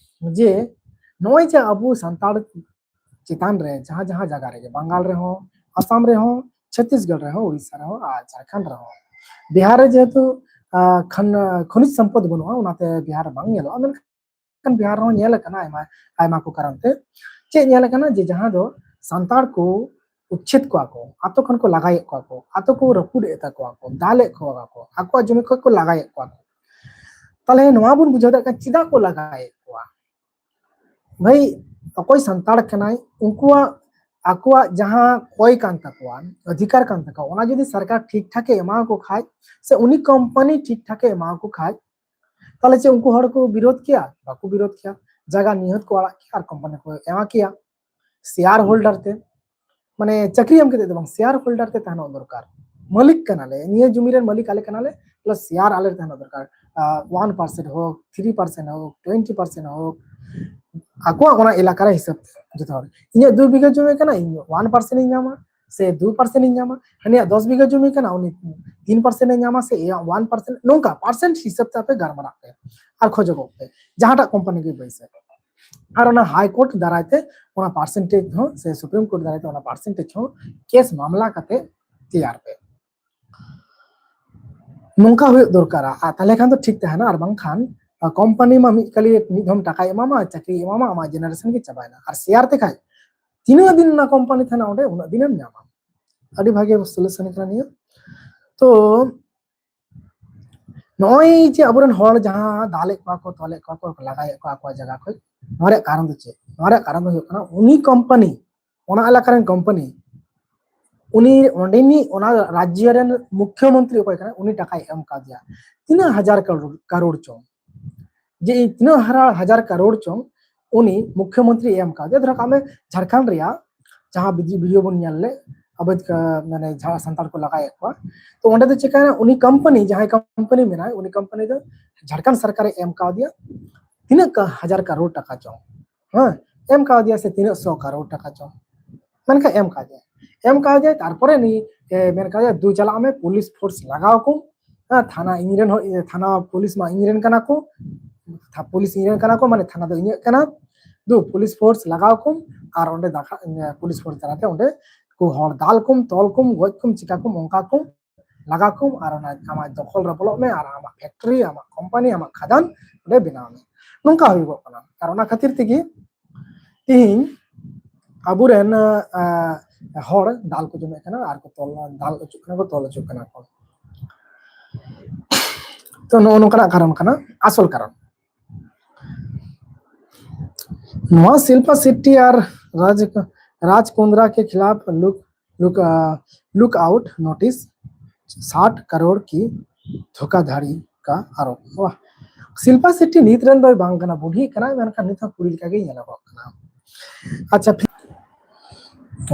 ᱡᱮ ᱱᱚᱜᱼᱚᱭ ᱡᱮ ᱟᱵᱚ ᱥᱟᱱᱛᱟᱲ ᱪᱮᱛᱟᱱ ᱨᱮ ᱡᱟᱦᱟᱸ ᱡᱟᱦᱟᱸ ᱡᱟᱭᱜᱟ ᱨᱮᱜᱮ, ᱵᱟᱝᱜᱟᱞ ᱨᱮᱦᱚᱸ, ᱟᱥᱟᱢ ᱨᱮᱦᱚᱸ, ᱪᱷᱚᱛᱤᱥᱜᱚᱲ ᱨᱮᱦᱚᱸ, ᱩᱲᱤᱥᱥᱟ ᱨᱮᱦᱚᱸ ᱟᱨ ᱡᱷᱟᱲᱠᱷᱚᱸᱰ ᱨᱮᱦᱚᱸ, ᱵᱤᱦᱟᱨ ᱨᱮ ᱡᱮᱦᱮᱛᱩ, ᱟ, ᱠᱷᱟᱱ-, ᱠᱷᱚᱱᱤᱡᱽ ᱥᱚᱢᱯᱚᱫ ᱵᱟᱹᱱᱩᱜᱼᱟ, ᱚᱱᱟᱛᱮ ᱵᱤᱦᱟᱨ ᱨᱮ ᱵᱟᱝ ᱧᱮᱞᱚᱜᱼᱟ, ᱢᱮᱱᱠᱷᱟᱱ ᱵᱤᱦᱟᱨ ᱨᱮᱦᱚᱸ ᱧᱮᱞ ᱟᱠᱟᱱᱟ ᱟᱭᱢᱟ, ᱟᱭᱢᱟ ᱠᱚ ᱠᱟᱨᱚᱱ ᱛᱮ᱾ ᱪᱮᱫ ᱧᱮᱞ ᱟᱠᱟᱱᱟ ᱡᱮ ᱡᱟᱦᱟᱸ ᱫᱚ ᱥᱟᱱᱛᱟᱲ ᱠᱚ ᱩᱪᱪᱷᱮᱫ ᱠᱚᱣᱟ ᱠᱚ, ᱟᱛᱳ ᱠᱷᱚᱱ ᱠᱚ ᱞᱟᱜᱟᱭᱮᱫ ᱠᱚᱣᱟ ᱠᱚ, ᱟᱛᱳ ᱠᱚ ᱨᱟᱹᱯᱩᱫᱮᱫ ᱛᱟᱠᱚᱣᱟ ᱠᱚ, ᱫᱟᱞᱮᱫ ᱠᱚᱣᱟ ᱠᱚ, ᱟᱠᱚᱣᱟᱜ ᱡᱚᱢᱤ ᱠᱷᱚᱱ ᱠᱚ ᱞᱟᱜᱟᱭᱮᱫ ᱠᱚᱣᱟ ᱠᱚ᱾ ᱛᱟᱦᱞᱮ ᱱᱚᱣᱟ ᱵᱚᱱ ᱵᱩᱡᱷᱟᱹᱣ ᱫᱟᱲᱮᱭᱟᱜ ᱠᱟᱱᱟ ᱪᱮᱫᱟᱜ ᱠᱚ ᱞᱟᱜᱟᱭᱮᱫ ᱠᱚᱣᱟ᱾ ᱵᱷᱟᱹᱭ, ᱚᱠᱚᱭ ᱥᱟᱱᱛᱟᱲ ᱠᱟᱱᱟᱭ, ᱩᱱᱠᱩᱣᱟᱜ ᱟᱠᱚᱣᱟᱜ ᱡᱟᱦᱟᱸ ᱠᱚᱭ ᱠᱟᱱ ᱛᱟᱠᱚᱣᱟ, ᱚᱫᱷᱤᱠᱟᱨ ᱠᱟᱱ ᱛᱟᱠᱚᱣᱟ, ᱚᱱᱟ ᱡᱩᱫᱤ ᱥᱚᱨᱠᱟᱨ ᱴᱷᱤᱠ ᱴᱷᱟᱠ ᱮ ᱮᱢᱟ ᱠᱚ ᱠᱷᱟᱡ, ᱥᱮ ᱩᱱᱤ ᱠᱳᱢᱯᱟᱱᱤ ᱴᱷᱤᱠ ᱴᱷᱟᱠ ᱮ ᱮᱢᱟ ᱠᱚ ᱠᱷᱟᱡ, ᱛᱟᱦᱞᱮ ᱪᱮᱫ ᱩᱱᱠᱩ ᱦᱚᱲ ᱠᱚ ᱵᱤᱨᱳᱫ ᱠᱮᱭᱟ? ᱵᱟᱠᱚ ᱵᱤᱨᱳᱫ ᱠᱮᱭᱟ᱾ ᱡᱟᱭᱜᱟ ᱱᱤᱦᱟᱹᱛ ᱠᱚ ᱟᱲᱟᱜ ᱠᱮᱭᱟ ᱟᱨ ᱠᱳᱢᱯᱟᱱᱤ ᱠᱚ ᱮᱢᱟ ᱠᱮᱭᱟ᱾ ᱥᱮᱭᱟᱨ ᱦᱳᱞᱰᱟᱨ ᱛᱮ, ᱢᱟᱱᱮ ᱪᱟᱹᱠᱨᱤ ᱮᱢ ᱠᱟᱛᱮ ᱫᱚ ᱵᱟᱝ, ᱥᱮᱭᱟᱨ ᱦᱳᱞᱰᱟᱨ ᱛᱮ ᱛᱟᱦᱮᱱᱚᱜ ᱫᱚᱨᱠᱟᱨ᱾ ᱢᱟᱹᱞᱤᱠ ᱠᱟᱱᱟᱞᱮ, ᱱᱤᱭᱟᱹ ᱡᱩᱢᱤ ᱨᱮᱱ ᱢᱟᱹᱞᱤᱠ ᱟᱞᱮ ᱠᱟᱱᱟᱞᱮ, ᱯᱞᱟᱥ ᱥᱮᱭᱟᱨ ᱟᱞᱮ ᱨᱮ ᱛᱟᱦᱮᱱᱚᱜ ᱫᱚᱨᱠᱟᱨ᱾ ᱳᱣᱟᱱ ᱯᱟᱨᱥᱮᱱᱴ ᱦᱳᱠ, ᱛᱷᱨᱤ ᱯᱟᱨᱥᱮᱱᱴ ᱦᱳᱠ, ᱴᱩᱭᱮᱱᱴᱤ ᱯᱟᱨᱥᱮᱱᱴ ᱦᱳᱠ, ᱟᱠᱚᱣᱟᱜ ᱚᱱᱟ ᱮᱞᱟᱠᱟ ᱨᱮ ᱦᱤᱥᱟᱹᱵ ᱛᱮ ᱡᱚᱛᱚ ᱦᱚᱲ᱾ ᱤᱧᱟᱹᱜ ᱫᱩ ᱵᱤᱜᱷᱟᱹ ᱡᱩᱢᱤ ᱠᱟᱱᱟ, ᱤᱧ ᱳᱣᱟᱱ ᱯᱟᱨᱥᱮᱱᱴ ᱤᱧ ᱧᱟᱢᱟ ᱥᱮ ᱫᱩ ᱯᱟᱨᱥᱮᱱᱴ ᱤᱧ ᱧᱟᱢᱟ, ᱦᱟᱹᱱᱤᱭᱟᱜ ᱫᱚᱥ ᱵᱤᱜᱷᱟᱹ ᱡᱩᱢᱤ ᱠᱟᱱᱟ, ᱩᱱᱤ ᱛᱤᱱ ᱯᱟᱨᱥᱮᱱᱴ ᱮ ᱧᱟᱢᱟ ᱥᱮ ᱳᱣᱟᱱ ᱯᱟᱨᱥᱮᱱᱴ, ᱱᱚᱝᱠᱟ ᱯᱟᱨᱥᱮᱱᱴ ᱦᱤᱥᱟᱹᱵ ᱛᱮ ᱟᱯᱮ ᱜᱟᱞᱢᱟᱨᱟᱜ ᱯᱮ ᱟᱨ ᱠᱷᱚᱡᱚᱜᱚᱜ ᱯᱮ ᱡᱟᱦᱟᱸᱴᱟᱜ ᱠᱳᱢᱯᱟᱱᱤ ᱜᱮ ᱵᱟᱹᱭᱥᱟᱹᱣ᱾ ᱟᱨ ᱚᱱᱟ ᱦᱟᱭ ᱠᱳᱨᱴ ᱫᱟᱨᱟᱭ ᱛᱮ ᱚᱱᱟ ᱯᱟᱨᱥᱮᱱᱴᱮᱡᱽ ᱦᱚᱸ ᱥᱮ ᱥᱩᱯᱨᱤᱢ ᱠᱳᱨᱴ ᱫᱟᱨᱟᱭ ᱛᱮ ᱚᱱᱟ ᱯᱟᱨᱥᱮᱱᱴᱮᱡᱽ ᱦᱚᱸ ᱠᱮᱥ ᱢᱟᱢᱞᱟ ᱠᱟᱛᱮ ᱛᱮᱭᱟᱨ ᱯᱮ᱾ ᱱᱚᱝᱠᱟ ᱦᱩᱭᱩᱜ ᱫᱚᱨᱠᱟᱨᱟ, ᱟᱨ ᱛᱟᱦᱞᱮ ᱠᱷᱟᱱ ᱫᱚ ᱴᱷᱤᱠ ᱛᱟᱦᱮᱱᱟ᱾ ᱟᱨ ᱵᱟᱝᱠᱷᱟᱱ ᱠᱳᱢᱯᱟᱱᱤ ᱢᱟ ᱢᱤᱫ ᱠᱟᱞᱤ ᱢᱤᱫ ᱫᱷᱚᱢ ᱴᱟᱠᱟᱭ ᱮᱢᱟᱢᱟ, ᱪᱟᱹᱠᱨᱤᱭ ᱮᱢᱟᱢᱟ, ᱟᱢᱟᱜ ᱡᱮᱱᱟᱨᱮᱥᱚᱱ ᱜᱮ ᱪᱟᱵᱟᱭᱮᱱᱟ᱾ ᱟᱨ ᱥᱮᱭᱟᱨ ᱛᱮ ᱠᱷᱟᱡ ᱛᱤᱱᱟᱹᱜ ᱫᱤᱱ ᱚᱱᱟ ᱠᱳᱢᱯᱟᱱᱤ ᱛᱟᱦᱮᱱᱟ ᱚᱸᱰᱮ, ᱩᱱᱟᱹᱜ ᱫᱤᱱᱮᱢ ᱧᱟᱢᱟ᱾ ᱟᱹᱰᱤ ᱵᱷᱟᱜᱮ ᱥᱚᱞᱩᱥᱚᱱ ᱠᱟᱱᱟ ᱱᱤᱭᱟᱹ᱾ ᱛᱚ ᱱᱚᱜᱼᱚᱭ ᱡᱮ ᱟᱵᱚᱨᱮᱱ ᱦᱚᱲ ᱡᱟᱦᱟᱸ ᱫᱟᱞᱮᱫ ᱠᱚᱣᱟ ᱠᱚ, ᱛᱚᱞᱮᱫ ᱠᱚᱣᱟ ᱠᱚ, ᱞᱟᱜᱟᱭᱮᱫ ᱠᱚᱣᱟ ᱟᱠᱚᱣᱟᱜ ᱡᱟᱭᱜᱟ ᱠᱷᱚᱡ, ᱱᱚᱣᱟ ᱨᱮᱭᱟᱜ ᱠᱟᱨᱚᱱ ᱫᱚ ᱪᱮᱫ? ᱱᱚᱣᱟ ᱨᱮᱭᱟᱜ ᱠᱟᱨᱚᱱ ᱫᱚ ᱦᱩᱭᱩᱜ ᱠᱟᱱᱟ ᱩᱱᱤ ᱠᱳᱢᱯᱟᱱᱤ, ᱚᱱᱟ ᱮᱞᱟᱠᱟ ᱨᱮᱱ ᱠᱳᱢᱯᱟᱱᱤ, ᱩᱱᱤ ᱚᱸᱰᱮᱱᱤᱡ ᱚᱱᱟ ᱨᱟᱡᱽᱡᱚ ᱨᱮᱱ ᱢᱩᱠᱷᱭᱚᱢᱚᱱᱛᱨᱤ ᱚᱠᱚᱭ ᱠᱟᱱᱟᱭ, ᱩᱱᱤ ᱴᱟᱠᱟᱭ ᱮᱢ ᱠᱟᱣᱫᱮᱭᱟ ᱛᱤᱱᱟᱹᱜ ᱦᱟᱡᱟᱨ ᱠᱟᱨᱳᱲ, ᱠᱟᱨᱳᱲ ᱪᱚᱝ, ᱡᱮ ᱤᱧ ᱛᱤᱱᱟᱹᱜ ᱦᱟᱨᱟ ᱦᱟᱡᱟᱨ ᱠᱟᱨᱳᱲ ᱪᱚᱝ ᱩᱱᱤ ᱢᱩᱠᱷᱭᱚᱢᱚᱱᱛᱨᱤ ᱮᱢ ᱠᱟᱣᱫᱮᱭᱟ᱾ ᱫᱷᱚᱨᱚ ᱠᱟᱜ ᱢᱮ ᱡᱷᱟᱲᱠᱷᱚᱸᱰ ᱨᱮᱭᱟᱜ ᱡᱟᱦᱟᱸ ᱵᱤᱡᱤ ᱵᱷᱤᱰᱤᱭᱳ ᱵᱚᱱ ᱧᱮᱞ ᱞᱮᱫ, ᱟᱵᱚ ᱠᱟ-, ᱢᱟᱱᱮ ᱡᱟᱦᱟᱸ ᱥᱟᱱᱛᱟᱲ ᱠᱚ ᱞᱟᱜᱟᱭᱮᱫ ᱠᱚᱣᱟ, ᱛᱚ ᱚᱸᱰᱮ ᱫᱚ ᱪᱮᱠᱟᱭᱱᱟ, ᱩᱱᱤ ᱠᱳᱢᱯᱟᱱᱤ, ᱡᱟᱦᱟᱸᱭ ᱠᱳᱢᱯᱟᱱᱤ ᱢᱮᱱᱟᱭ, ᱩᱱᱤ ᱠᱳᱢᱯᱟᱱᱤ ᱫᱚ ᱡᱷᱟᱲᱠᱷᱚᱸᱰ ᱥᱚᱨᱠᱟᱨᱮ ᱮᱢ ᱠᱟᱣᱫᱮᱭᱟ ᱛᱤᱱᱟᱹᱜ ᱠᱟ-, ᱦᱟᱡᱟᱨ ᱠᱟᱨᱳᱲ ᱴᱟᱠᱟ ᱪᱚᱝ, ᱦᱮᱸ, ᱮᱢ ᱠᱟᱣᱫᱮᱭᱟ ᱥᱮ ᱛᱤᱱᱟᱹᱜ ᱥᱚ ᱠᱟᱨᱳᱲ ᱴᱟᱠᱟ ᱪᱚᱝ, ᱢᱮᱱᱠᱷᱟᱱ ᱮᱢ ᱠᱟᱣᱫᱮᱭᱟ, ᱮᱢ ᱠᱟᱣᱫᱮᱭᱟ᱾ ᱛᱟᱨᱯᱚᱨᱮ ᱱᱩᱭ, ᱮ, ᱢᱮᱱ ᱠᱟᱣᱫᱮᱭᱟ, "ᱫᱩ ᱪᱟᱞᱟᱜ ᱢᱮ, ᱯᱩᱞᱤᱥ ᱯᱷᱳᱨᱥ ᱞᱟᱜᱟᱣ ᱠᱚᱢ, ᱦᱮᱸ, ᱛᱷᱟᱱᱟ ᱤᱧ ᱨᱮᱱ ᱦᱚ-, ᱤᱭᱟᱹ, ᱛᱷᱟᱱᱟ ᱯᱩᱞᱤᱥ ᱢᱟ ᱤᱧ ᱨᱮᱱ ᱠᱟᱱᱟ ᱠᱚ, ᱛᱷᱟ-, ᱯᱩᱞᱤᱥ ᱤᱧ ᱨᱮᱱ ᱠᱟᱱᱟ ᱠᱚ, ᱢᱟᱱᱮ ᱛᱷᱟᱱᱟ ᱫᱚ ᱤᱧᱟᱹᱜ ᱠᱟᱱᱟ, ᱫᱩ ᱯᱩᱞᱤᱥ ᱯᱷᱳᱨᱥ ᱞᱟᱜᱟᱣ ᱠᱚᱢ ᱟᱨ ᱚᱸᱰᱮ ᱫᱟᱠᱟ, ᱤᱭᱟᱹ, ᱯᱩᱞᱤᱥ ᱯᱷᱳᱨᱥ ᱫᱟᱨᱟᱭ ᱛᱮ ᱚᱸᱰᱮ ᱠᱚ ᱦᱚᱲ ᱫᱟᱞ ᱠᱚᱢ, ᱛᱚᱞ ᱠᱚᱢ, ᱜᱚᱡ ᱠᱚᱢ, ᱪᱤᱠᱟ ᱠᱚᱢ, ᱚᱱᱠᱟ ᱠᱚᱢ, ᱞᱟᱜᱟ ᱠᱚᱢ ᱟᱨ ᱚᱱᱟ ᱟᱢᱟᱜ ᱫᱚᱠᱷᱚᱞ ᱨᱮ ᱵᱚᱞᱚᱜ ᱢᱮ ᱟᱨ ᱟᱢᱟᱜ ᱯᱷᱮᱠᱴᱨᱤ, ᱟᱢᱟᱜ ᱠᱳᱢᱯᱟᱱᱤ, ᱟᱢᱟᱜ ᱠᱷᱟᱫᱟᱱ ᱚᱸᱰᱮ ᱵᱮᱱᱟᱣ ᱢᱮ᱾" ᱱᱚᱝᱠᱟ ᱦᱩᱭᱩᱜᱚᱜ ᱠᱟᱱᱟ᱾ ᱟᱨ ᱚᱱᱟ ᱠᱷᱟᱹᱛᱤᱨ ᱛᱮᱜᱮ ᱛᱮᱦᱮᱧ ᱟᱵᱚᱨᱮᱱ, ᱟ, ᱦᱚᱲ ᱫᱟᱞ ᱠᱚ ᱡᱚᱢᱮᱫ ᱠᱟᱱᱟ ᱟᱨ ᱠᱚ ᱛᱚᱞ, ᱫᱟᱞ ᱚᱪᱚᱜ ᱠᱟᱱᱟ ᱠᱚ, ᱛᱚᱞ ᱚᱪᱚᱜ ᱠᱟᱱᱟ ᱠᱚ᱾ ᱛᱚ ᱱᱚᱜᱼᱚ ᱱᱚᱝᱠᱟᱱᱟᱜ ᱠᱟᱨᱚᱱ ᱠᱟᱱᱟ ᱟᱥᱚᱞ ᱠᱟᱨᱚᱱ᱾ ᱱᱚᱣᱟ ᱥᱤᱞᱯᱟ ᱥᱮᱴᱴᱤ ᱟᱨ ᱨᱟᱡᱽ राज कुंद्रा के खिलाफ look look look out notice, साठ करोड़ की धोखाधड़ी का आरोप। वाह, शिल्पा शेट्टी ᱱᱤᱛ ᱨᱮᱱ ᱫᱚᱭ ᱵᱟᱝ ᱠᱟᱱᱟ, ᱵᱩᱰᱷᱤ ᱠᱟᱱᱟᱭ, ᱢᱮᱱᱠᱷᱟᱱ ᱱᱤᱛ ᱦᱚᱸ ᱠᱩᱲᱤ ᱞᱮᱠᱟ ᱜᱮᱭ ᱧᱮᱞᱚᱜᱚᱜ ᱠᱟᱱᱟ᱾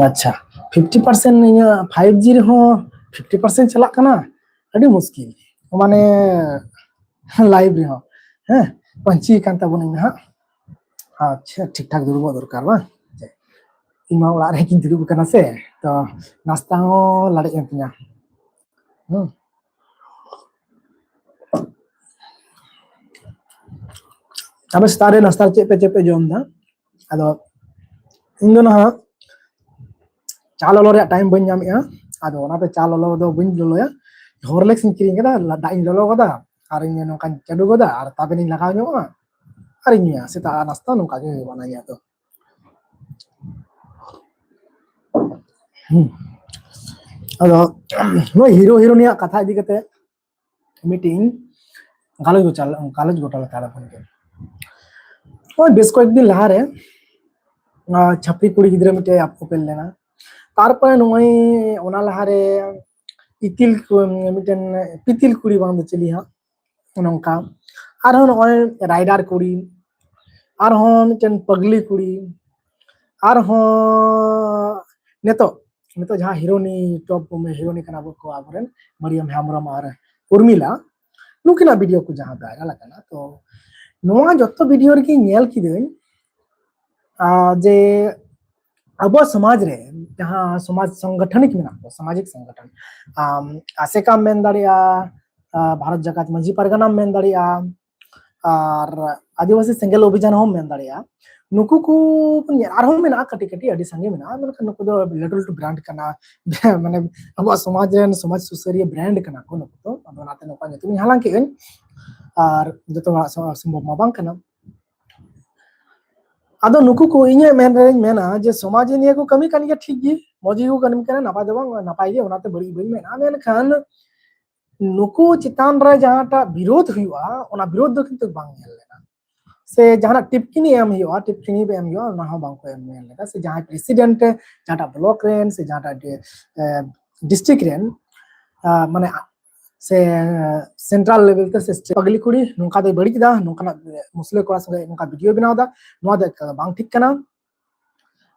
ᱟᱪᱪᱷᱟ, ᱯᱷᱤᱯᱴᱤ ᱯᱟᱨᱥᱮᱱᱴ ᱤᱧᱟᱹᱜ ᱯᱷᱟᱭᱤᱵᱷ ᱡᱤ ᱨᱮᱦᱚᱸ ᱯᱷᱤᱯᱴᱤ ᱯᱟᱨᱥᱮᱱᱴ ᱪᱟᱞᱟᱜ ᱠᱟᱱᱟ, ᱟᱹᱰᱤ ᱢᱩᱥᱠᱤᱞ᱾ ᱢᱟᱱᱮ ᱞᱟᱭᱤᱵᱷ ᱨᱮᱦᱚᱸ, ᱦᱮᱸ, ᱯᱟᱹᱧᱪᱤ ᱠᱟᱱ ᱛᱟᱵᱚᱱᱟᱹᱧ ᱱᱟᱦᱟᱜ᱾ ᱟᱪᱪᱷᱟ, ᱴᱷᱤᱠ ᱴᱷᱟᱠ ᱫᱩᱲᱩᱵᱚᱜ ᱫᱚᱨᱠᱟᱨ ᱵᱟᱝ? ᱤᱧ ᱢᱟ ᱚᱲᱟᱜ ᱨᱮᱜᱤᱧ ᱫᱩᱲᱩᱵ ᱟᱠᱟᱱᱟ ᱥᱮ, ᱛᱚ ᱱᱟᱥᱛᱟ ᱦᱚᱸ ᱞᱟᱲᱮᱡ ᱮᱱ ᱛᱤᱧᱟ᱾ ᱦᱩᱸ᱾ ᱟᱯᱮ ᱥᱮᱛᱟᱜ ᱨᱮ ᱱᱟᱥᱛᱟ ᱪᱮᱫ ᱯᱮ ᱪᱮᱫ ᱯᱮ ᱡᱚᱢ ᱮᱫᱟ? ᱟᱫᱚ ᱤᱧ ᱫᱚ ᱱᱟᱦᱟᱜ ᱪᱟ ᱞᱚᱞᱚ ᱨᱮᱭᱟᱜ ᱴᱟᱭᱤᱢ ᱵᱟᱹᱧ ᱧᱟᱢᱮᱫᱼᱟ, ᱟᱫᱚ ᱚᱱᱟᱛᱮ ᱪᱟ ᱞᱚᱞᱚ ᱫᱚ ᱵᱟᱹᱧ ᱞᱚᱞᱚᱭᱟ᱾ ᱦᱚᱨᱞᱮᱠᱥ ᱤᱧ ᱠᱤᱨᱤᱧ ᱠᱟᱫᱟ, ᱫᱟᱜ ᱤᱧ ᱞᱚᱞᱚ ᱠᱟᱫᱟ, ᱟᱨ ᱤᱧ ᱱᱚᱝᱠᱟᱧ ᱪᱟᱰᱚ ᱜᱚᱫᱟ, ᱟᱨ ᱛᱟᱵᱮᱱᱤᱧ ᱞᱟᱜᱟᱣ ᱧᱚᱜᱼᱟ, ᱟᱨᱤᱧ ᱧᱩᱭᱟ᱾ ᱥᱮᱛᱟᱜ ᱱᱟᱥᱛᱟ ᱱᱚᱝᱠᱟ ᱜᱮ ᱦᱩᱭᱩᱜᱼᱟ ᱤᱧᱟᱹᱜ ᱫᱚ᱾ ᱦᱩᱸ᱾ ᱟᱫᱚ ᱱᱚᱜᱼᱚᱭ ᱦᱤᱨᱳ ᱦᱤᱨᱳᱱᱤᱭᱟᱜ ᱠᱟᱛᱷᱟ ᱤᱫᱤ ᱠᱟᱛᱮ ᱢᱤᱫᱴᱤᱡ ᱜᱟᱞᱚᱪ ᱜᱚᱴᱟ, ᱜᱟᱞᱚᱪ ᱜᱚᱴᱟ ᱞᱮᱠᱟ ᱞᱮᱠᱷᱟᱱ ᱜᱮ᱾ ᱱᱚᱜᱼᱚᱭ ᱵᱮᱥ ᱠᱚᱭᱮᱠ ᱫᱤᱱ ᱞᱟᱦᱟᱨᱮ, ᱟᱸ, ᱪᱷᱟᱯᱨᱤ ᱠᱩᱲᱤ ᱜᱤᱫᱽᱨᱟᱹ ᱢᱤᱫᱴᱮᱡ ᱟᱯ ᱠᱚᱯᱮᱞ ᱞᱮᱱᱟ᱾ ᱛᱟᱨᱯᱚᱨᱮ ᱱᱚᱜᱼᱚᱭ ᱚᱱᱟ ᱞᱟᱦᱟᱨᱮ ᱤᱛᱤᱞ ᱠᱚ, ᱢᱤᱫᱴᱮᱱ ᱯᱤᱛᱤᱞ ᱠᱩᱲᱤ ᱵᱟᱝ ᱫᱚ ᱪᱤᱞᱤ ᱦᱟᱸᱜ, ᱱᱚᱝᱠᱟ᱾ ᱟᱨᱦᱚᱸ ᱱᱚᱜᱼᱚᱭ ᱨᱟᱭᱰᱟᱨ ᱠᱩᱲᱤ, ᱟᱨᱦᱚᱸ ᱢᱤᱫᱴᱮᱱ ᱯᱟᱜᱽᱞᱤ ᱠᱩᱲᱤ, ᱟᱨᱦᱚᱸ ᱱᱤᱛᱚᱜ, ᱱᱤᱛᱚᱜ ᱡᱟᱦᱟᱸ ᱦᱤᱨᱳᱱᱤ, ᱴᱚᱯ ᱦᱤᱨᱳᱱᱤ ᱠᱟᱱᱟ ᱠᱚ ᱟᱵᱚᱨᱮᱱ, ᱢᱟᱨᱤᱭᱟᱢ ᱦᱮᱢᱵᱨᱚᱢ ᱟᱨ ᱩᱨᱢᱤᱞᱟ, ᱱᱩᱠᱤᱱᱟᱜ ᱵᱷᱤᱰᱤᱭᱳ ᱠᱚ ᱡᱟᱦᱟᱸ ᱵᱷᱟᱭᱨᱟᱞ ᱟᱠᱟᱱᱟ᱾ ᱛᱚ ᱱᱚᱣᱟ ᱡᱚᱛᱚ ᱵᱷᱤᱰᱤᱭᱳ ᱨᱮᱜᱮ ᱧᱮᱞ ᱠᱤᱫᱟᱹᱧ, ᱟᱨ ᱡᱮ ᱟᱵᱚᱣᱟᱜ ᱥᱚᱢᱟᱡᱽ ᱨᱮ ᱡᱟᱦᱟᱸ ᱥᱚᱢᱟᱡᱽ ᱥᱚᱝᱜᱚᱴᱷᱚᱱᱤᱠ ᱢᱮᱱᱟᱜ ᱠᱚ, ᱥᱟᱢᱟᱡᱤᱠ ᱥᱚᱝᱜᱚᱴᱷᱚᱱ, ᱟᱢ, ᱟᱥᱮᱠᱟᱢ ᱢᱮᱱ ᱫᱟᱲᱮᱭᱟᱜᱼᱟ, ᱟᱨ ᱵᱷᱟᱨᱚᱛ ᱡᱟᱠᱟᱛ ᱢᱟᱹᱡᱷᱤ ᱯᱟᱨᱜᱟᱱᱟᱢ ᱢᱮᱱ ᱫᱟᱲᱮᱭᱟᱜᱼᱟ, ᱟᱨ ᱟᱹᱫᱤᱵᱟᱹᱥᱤ ᱥᱮᱸᱜᱮᱞ ᱚᱵᱷᱤᱡᱟᱱ ᱦᱚᱸᱢ ᱢᱮᱱ ᱫᱟᱲᱮᱭᱟᱜᱼᱟ᱾ ᱱᱩᱠᱩ ᱠᱚ ᱟᱨᱦᱚᱸ ᱢᱮᱱᱟᱜᱼᱟ, ᱠᱟᱹᱴᱤᱡ ᱠᱟᱹᱴᱤᱡ ᱟᱹᱰᱤ ᱥᱟᱸᱜᱮ ᱢᱮᱱᱟᱜᱼᱟ, ᱢᱮᱱᱠᱷᱟᱱ ᱱᱩᱠᱩ ᱫᱚ ᱞᱟᱹᱴᱩ ᱞᱟᱹᱴᱩ ᱵᱨᱟᱱᱰ ᱠᱟᱱᱟ᱾ ᱢᱟᱱᱮ ᱟᱵᱚᱣᱟᱜ ᱥᱚᱢᱟᱡᱽ ᱨᱮᱱ ᱥᱚᱢᱟᱡᱽ ᱥᱩᱥᱟᱹᱨᱤᱭᱟᱹ ᱵᱨᱟᱱᱰ ᱠᱟᱱᱟ ᱠᱚ ᱱᱩᱠᱩ ᱫᱚ᱾ ᱟᱫᱚ ᱚᱱᱟᱛᱮ ᱱᱩᱠᱩᱣᱟᱜ ᱧᱩᱛᱩᱢ ᱤᱧ ᱦᱟᱞᱟᱝ ᱠᱮᱫ ᱟᱹᱧ, ᱟᱨ ᱡᱚᱛᱚ ᱦᱚᱲᱟᱜ ᱥᱚ-, ᱥᱚᱢᱵᱷᱚᱵ ᱢᱟ ᱵᱟᱝ ᱠᱟᱱᱟ᱾ ᱟᱫᱚ ᱱᱩᱠᱩ ᱠᱚ ᱤᱧᱟᱹᱜ ᱢᱮᱱ ᱨᱮᱧ ᱢᱮᱱᱟ ᱡᱮ ᱥᱚᱢᱟᱡᱽ ᱱᱤᱭᱟᱹ ᱠᱚ ᱠᱟᱹᱢᱤ ᱠᱟᱱ ᱜᱮᱭᱟ, ᱴᱷᱤᱠ ᱜᱮ, ᱢᱚᱡᱽ ᱜᱮᱠᱚ ᱠᱟᱹᱢᱤ ᱠᱟᱱᱟ, ᱱᱟᱯᱟᱭ ᱫᱚ ᱵᱟᱝ, ᱱᱟᱯᱟᱭ ᱜᱮ, ᱚᱱᱟᱛᱮ ᱵᱟᱹᱲᱤᱡ ᱵᱟᱹᱧ ᱢᱮᱱᱟ᱾ ᱢᱮᱱᱠᱷᱟᱱ ᱱᱩᱠᱩ ᱪᱮᱛᱟᱱ ᱨᱮ ᱡᱟᱦᱟᱸᱴᱟᱜ ᱵᱤᱨᱳᱫᱷ ᱦᱩᱭᱩᱜᱼᱟ, ᱚᱱᱟ ᱵᱤᱨᱳᱫᱷ ᱫᱚ ᱠᱤᱱᱛᱩ ᱵᱟᱝ ᱧᱮᱞ ᱞᱮᱱᱟ᱾ ᱥᱮ ᱡᱟᱦᱟᱱᱟᱜ ᱴᱤᱯᱠᱤᱱᱤ ᱮᱢ ᱦᱩᱭᱩᱜᱼᱟ, ᱴᱤᱯᱠᱤᱱᱤ ᱮᱢ ᱦᱩᱭᱩᱜᱼᱟ, ᱚᱱᱟ ᱦᱚᱸ ᱵᱟᱝ ᱠᱚ ᱮᱢ ᱧᱮᱞ ᱞᱮᱫᱟ᱾ ᱥᱮ ᱡᱟᱦᱟᱸᱭ ᱯᱨᱮᱥᱤᱰᱮᱱᱴ ᱡᱟᱦᱟᱸᱴᱟᱜ ᱰᱤ-, ᱮ, ᱰᱤᱥᱴᱨᱤᱠᱴ ᱨᱮᱱ, ᱟ, ᱢᱟᱱᱮ ᱥᱮ ᱥᱮᱱᱴᱨᱟᱞ ᱞᱮᱵᱮᱞ ᱛᱮ ᱥᱮ ᱯᱟᱜᱽᱞᱤ ᱠᱩᱲᱤ ᱱᱚᱝᱠᱟ ᱫᱚᱭ ᱵᱟᱹᱲᱤᱡ ᱮᱫᱟ, ᱱᱚᱝᱠᱟᱱᱟᱜ ᱢᱩᱥᱞᱟᱹ ᱠᱚᱲᱟ ᱥᱚᱸᱜᱮ ᱱᱚᱝᱠᱟ ᱵᱷᱤᱰᱤᱭᱳ ᱵᱮᱱᱟᱣ ᱮᱫᱟ, ᱱᱚᱣᱟ ᱫᱚ ᱮᱠᱟᱞ ᱵᱟᱝ ᱴᱷᱤᱠ ᱠᱟᱱᱟ᱾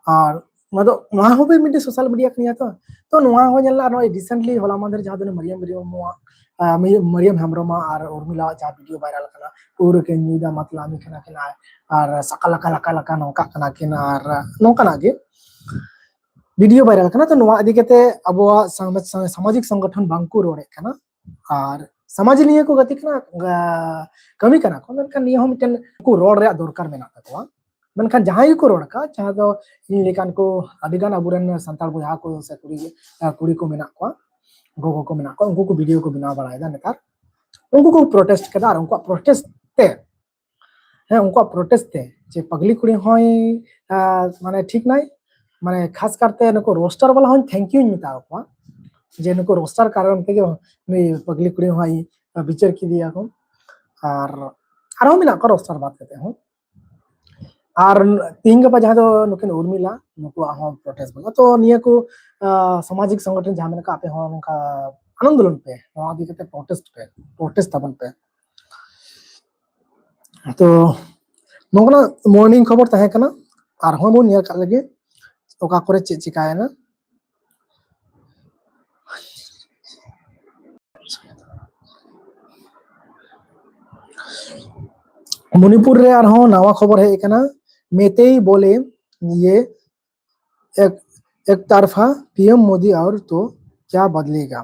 ᱟᱨ ᱱᱚᱣᱟ ᱫᱚ, ᱱᱚᱣᱟ ᱦᱚᱸ ᱢᱤᱫᱴᱮᱱ ᱥᱳᱥᱟᱞ ᱢᱤᱰᱤᱭᱟ ᱠᱟᱱ ᱜᱮᱭᱟ ᱛᱚ᱾ ᱛᱚ ᱱᱚᱣᱟ ᱦᱚᱸ ᱧᱮᱞ ᱞᱮᱱᱟ, ᱱᱚᱜᱼᱚᱭ ᱨᱤᱥᱮᱱᱴᱞᱤ ᱦᱚᱞᱟ ᱢᱟᱦᱫᱮᱨ ᱡᱟᱦᱟᱸ ᱫᱚ ᱢᱟᱨᱤᱭᱟᱢ ᱢᱩᱨᱢᱩᱣᱟᱜ, ᱟᱨ, ᱢᱟᱨᱤᱭᱟᱢ, ᱢᱟᱨᱤᱭᱟᱢ ᱦᱮᱢᱵᱨᱚᱢᱟᱜ ᱟᱨ ᱩᱨᱢᱤᱞᱟᱣᱟᱜ ᱡᱟᱦᱟᱸ ᱵᱷᱤᱰᱤᱭᱳ ᱵᱷᱟᱭᱨᱟᱞ ᱠᱟᱱᱟ, ᱯᱟᱹᱣᱨᱟᱹ ᱠᱤᱱ ᱧᱩᱭᱮᱫᱟ, ᱢᱟᱛᱞᱟᱢᱤ ᱠᱟᱱᱟ ᱠᱤᱱ, ᱟᱨ, ᱟᱨ ᱥᱟᱠᱟ ᱞᱟᱠᱟ ᱞᱟᱠᱟ ᱞᱟᱠᱟ ᱱᱚᱝᱠᱟᱜ ᱠᱟᱱᱟ ᱠᱤᱱ, ᱟᱨ ᱱᱚᱝᱠᱟᱱᱟᱜ ᱜᱮ ᱵᱷᱤᱰᱤᱭᱳ ᱵᱷᱟᱭᱨᱟᱞ ᱠᱟᱱᱟ᱾ ᱛᱚ ᱱᱚᱣᱟ ᱤᱫᱤ ᱠᱟᱛᱮ ᱟᱵᱚᱣᱟᱜ ᱥᱟᱢᱟᱡ-, ᱥᱟᱢᱟᱡᱤᱠ ᱥᱚᱝᱜᱚᱴᱷᱚᱱ ᱵᱟᱝᱠᱚ ᱨᱚᱲᱮᱫ ᱠᱟᱱᱟ, ᱟᱨ ᱥᱟᱢᱟᱡᱽ ᱱᱤᱭᱟᱹ ᱠᱚ ᱜᱟᱛᱮ ᱠᱟᱱᱟ, ᱜᱟ-, ᱠᱟᱹᱢᱤ ᱠᱟᱱᱟ ᱠᱚ, ᱢᱮᱱᱠᱷᱟᱱ ᱱᱤᱭᱟᱹ ᱦᱚᱸ ᱢᱤᱫᱴᱮᱱ ᱠᱚ ᱨᱚᱲ ᱨᱮᱭᱟᱜ ᱫᱚᱨᱠᱟᱨ ᱢᱮᱱᱟᱜ ᱛᱟᱠᱚᱣᱟ᱾ ᱢᱮᱱᱠᱷᱟᱱ ᱡᱟᱦᱟᱸᱭ ᱜᱮᱠᱚ ᱨᱚᱲ ᱠᱟᱜ, ᱡᱟᱦᱟᱸ ᱫᱚ ᱤᱧ ᱞᱮᱠᱟᱱ ᱠᱚ ᱟᱹᱰᱤᱜᱟᱱ ᱟᱵᱚᱨᱮᱱ ᱥᱟᱱᱛᱟᱲ ᱵᱚᱭᱦᱟ ᱠᱚ ᱥᱮ ᱠᱩᱲᱤ, ᱠᱩᱲᱤ ᱠᱚ ᱢᱮᱱᱟᱜ ᱠᱚᱣᱟ, ᱜᱚᱜᱚ ᱠᱚ ᱢᱮᱱᱟᱜ ᱠᱚᱣᱟ, ᱩᱱᱠᱩ ᱠᱚ ᱵᱷᱤᱰᱤᱭᱳ ᱠᱚ ᱵᱮᱱᱟᱣ ᱵᱟᱲᱟᱭᱮᱫᱟ ᱱᱮᱛᱟᱨ᱾ ᱩᱱᱠᱩ ᱠᱚ ᱯᱨᱚᱴᱮᱥᱴ ᱠᱮᱫᱟ, ᱟᱨ ᱩᱱᱠᱩᱣᱟᱜ ᱯᱨᱚᱴᱮᱥᱴ ᱛᱮ, ᱦᱮᱸ, ᱩᱱᱠᱩᱣᱟᱜ ᱯᱨᱚᱴᱮᱥᱴ ᱛᱮ ᱡᱮ ᱯᱟᱜᱽᱞᱤ ᱠᱩᱲᱤ ᱦᱚᱸᱭ, ᱟ, ᱢᱟᱱᱮ ᱴᱷᱤᱠ ᱱᱟᱭ, ᱢᱟᱱᱮ ᱠᱷᱟᱥ ᱠᱟᱨᱛᱮ ᱱᱩᱠᱩ ᱨᱳᱥᱴᱟᱨ ᱵᱟᱞᱟ ᱦᱚᱸᱧ ᱛᱷᱮᱝᱠ ᱭᱩᱧ ᱢᱮᱛᱟ ᱠᱚᱣᱟ, ᱡᱮ ᱱᱩᱠᱩ ᱨᱳᱥᱴᱟᱨ ᱠᱟᱨᱚᱱ ᱛᱮᱜᱮ ᱱᱩᱭ ᱯᱟᱜᱽᱞᱤ ᱠᱩᱲᱤ ᱦᱚᱸᱭ ᱵᱤᱪᱟᱹᱨ ᱠᱮᱫᱮᱭᱟ ᱠᱚ᱾ ᱟᱨ ᱟᱨᱦᱚᱸ ᱢᱮᱱᱟᱜ ᱠᱚᱣᱟ ᱨᱳᱥᱴᱟᱨ ᱵᱟᱫ ᱠᱟᱛᱮ ᱦᱚᱸ᱾ ᱟᱨ ᱛᱤᱦᱤᱧ ᱜᱟᱯᱟ ᱡᱟᱦᱟᱸ ᱫᱚ ᱱᱩᱠᱤᱱ ᱩᱨᱢᱤᱞᱟ, ᱱᱩᱠᱩᱣᱟᱜ ᱦᱚᱸ ᱯᱨᱚᱴᱮᱥᱴ ᱵᱟᱞᱟ᱾ ᱛᱚ ᱱᱤᱭᱟᱹ ᱠᱚ, ᱟ, ᱥᱟᱢᱟᱡᱤᱠ ᱥᱚᱝᱜᱚᱴᱷᱚᱱ ᱡᱟᱦᱟᱸ ᱢᱮᱱᱟᱜ ᱠᱚᱣᱟ, ᱟᱯᱮ ᱦᱚᱸ ᱱᱚᱝᱠᱟ ᱟᱱᱫᱳᱞᱚᱱ ᱯᱮ, ᱱᱚᱣᱟ ᱤᱫᱤ ᱠᱟᱛᱮ ᱯᱨᱚᱴᱮᱥᱴ ᱯᱮ, ᱯᱨᱚᱴᱮᱥᱴ ᱛᱟᱵᱚᱱ ᱯᱮ᱾ ᱛᱚ ᱱᱚᱝᱠᱟᱱᱟᱜ ᱢᱚᱨᱱᱤᱝ ᱠᱷᱚᱵᱚᱨ ᱛᱟᱦᱮᱸ ᱠᱟᱱᱟ, ᱟᱨᱦᱚᱸ ᱵᱚᱱ ᱧᱮᱞ ᱠᱟᱜ ᱞᱮᱜᱮ ᱚᱠᱟ ᱠᱚᱨᱮ ᱪᱮᱫ ᱪᱤᱠᱟᱭᱮᱱᱟ᱾ ᱢᱚᱱᱤᱯᱩᱨ ᱨᱮ ᱟᱨᱦᱚᱸ ᱱᱟᱣᱟ ᱠᱷᱚᱵᱚᱨ ᱦᱮᱡ ᱟᱠᱟᱱᱟ, ᱢᱮᱛᱮᱭ ᱵᱚᱞᱮ ᱤᱭᱮ ᱮᱠ, ᱮᱠ ᱛᱟᱨᱯᱷᱟ ᱯᱤ ᱮᱢ ᱢᱳᱫᱤ ᱟᱨ ᱛᱚ ᱠᱭᱟ ᱵᱟᱫᱞᱮᱜᱟ᱾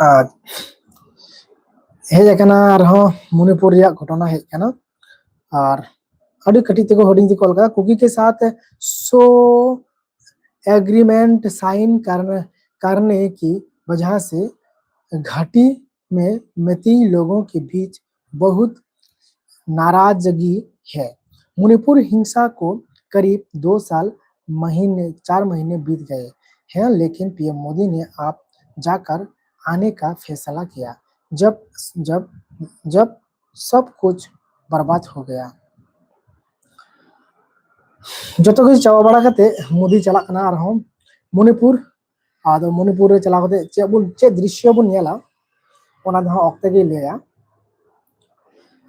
ᱟᱨ ᱦᱮᱡ ᱟᱠᱟᱱᱟ ᱟᱨᱦᱚᱸ ᱢᱚᱱᱤᱯᱩᱨ ᱨᱮᱭᱟᱜ ᱜᱷᱚᱴᱚᱱᱟ ᱦᱮᱡ ᱟᱠᱟᱱᱟ, ᱟᱨ ᱟᱹᱰᱤ ᱠᱟᱹᱴᱤᱡ ᱛᱮᱠᱚ ᱦᱩᱰᱤᱧ ᱛᱮᱠᱚ ᱚᱞ ᱠᱟᱫᱟ, ᱠᱩᱠᱤ ᱠᱮ ᱥᱟᱛ ᱥᱚ एग्रीमेंट साइन करने, करने की वजह से घाटी में मेती लोगों के बीच बहुत नाराजगी है। मणिपुर हिंसा को करीब दो साल महीने, चार महीने बीत गए हैं, लेकिन पीएम मोदी ने आप जाकर आने का फैसला किया। जब, जब जब सब कुछ बर्बाद हो गया। ᱡᱚᱛᱚ ᱠᱤᱪᱷᱩ ᱪᱟᱵᱟ ᱵᱟᱲᱟ ᱠᱟᱛᱮ ᱢᱳᱫᱤ ᱪᱟᱞᱟᱜ ᱠᱟᱱᱟ ᱟᱨᱦᱚᱸ ᱢᱚᱱᱤᱯᱩᱨ᱾ ᱟᱫᱚ ᱢᱚᱱᱤᱯᱩᱨ ᱨᱮ ᱪᱟᱞᱟᱣ ᱠᱟᱛᱮ ᱪᱮᱫ ᱵᱚᱱ, ᱪᱮᱫ ᱫᱨᱤᱥᱥᱚ ᱵᱚᱱ ᱧᱮᱞᱟ, ᱚᱱᱟ ᱫᱚ ᱦᱟᱸᱜ ᱚᱠᱛᱮ ᱜᱮᱭ ᱞᱟᱹᱭᱟ᱾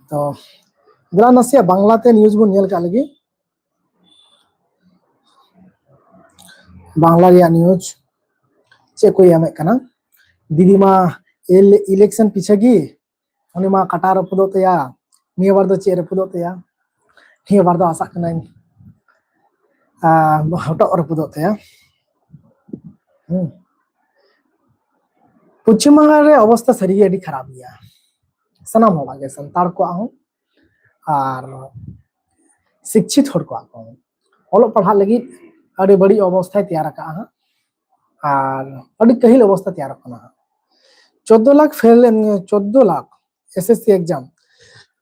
ᱛᱚ ᱫᱮᱞᱟ ᱱᱟᱥᱮᱭᱟᱜ ᱵᱟᱝᱞᱟᱛᱮ ᱱᱤᱭᱩᱡᱽ ᱵᱚᱱ ᱧᱮᱞ ᱠᱟᱜ ᱞᱮᱜᱮ᱾ ᱵᱟᱝᱞᱟ ᱨᱮᱭᱟᱜ ᱱᱤᱭᱩᱡᱽ ᱪᱮᱫ ᱠᱚ ᱮᱢᱮᱫ ᱠᱟᱱᱟ? ᱫᱤᱫᱤᱢᱟ ᱤᱞᱮᱠᱥᱚᱱ ᱯᱤᱪᱷᱮ ᱜᱮ, ᱩᱱᱤ ᱢᱟ ᱠᱟᱴᱟ ᱨᱟᱹᱯᱩᱫᱚᱜ ᱛᱟᱭᱟ, ᱱᱤᱭᱟᱹ ᱵᱟᱨ ᱫᱚ ᱪᱮᱫ ᱨᱟᱹᱯᱩᱫᱚᱜ ᱛᱟᱭᱟ? ᱱᱤᱭᱟᱹ ᱵᱟᱨ ᱫᱚ ᱟᱥᱟᱜ ᱠᱟᱹᱱᱟᱹᱧ ᱟᱨ ᱦᱚᱴᱚᱜ ᱨᱟᱹᱯᱩᱫᱚᱜ ᱛᱟᱭᱟ᱾ ᱦᱩᱸ᱾ ᱯᱚᱪᱷᱤᱢ ᱵᱟᱝᱞᱟ ᱨᱮ ᱚᱵᱚᱥᱛᱟ ᱥᱟᱹᱨᱤᱜᱮ ᱟᱹᱰᱤ ᱠᱷᱟᱨᱟᱯ ᱜᱮᱭᱟ, ᱥᱟᱱᱟᱢ ᱦᱚᱲᱟᱜ ᱜᱮ, ᱥᱟᱱᱛᱟᱲ ᱠᱚᱣᱟᱜ ᱦᱚᱸ ᱟᱨ ᱥᱤᱠᱪᱷᱤᱛ ᱦᱚᱲ ᱠᱚᱣᱟᱜ ᱦᱚᱸ᱾ ᱚᱞᱚᱜ ᱯᱟᱲᱦᱟᱜ ᱞᱟᱹᱜᱤᱫ ᱟᱹᱰᱤ ᱵᱟᱹᱲᱤᱡ ᱚᱵᱚᱥᱛᱷᱟᱭ ᱛᱮᱭᱟᱨ ᱟᱠᱟᱫᱼᱟ ᱦᱟᱸᱜ, ᱟᱨ ᱟᱹᱰᱤ ᱠᱟᱹᱦᱤᱞ ᱚᱵᱚᱥᱛᱷᱟ ᱛᱮᱭᱟᱨᱚᱜ ᱠᱟᱱᱟ ᱦᱟᱸᱜ᱾ ᱪᱳᱫᱽᱫᱳ ᱞᱟᱠᱷ ᱯᱷᱮᱞ, ᱪᱳᱫᱽᱫᱳ lakh S S C exam,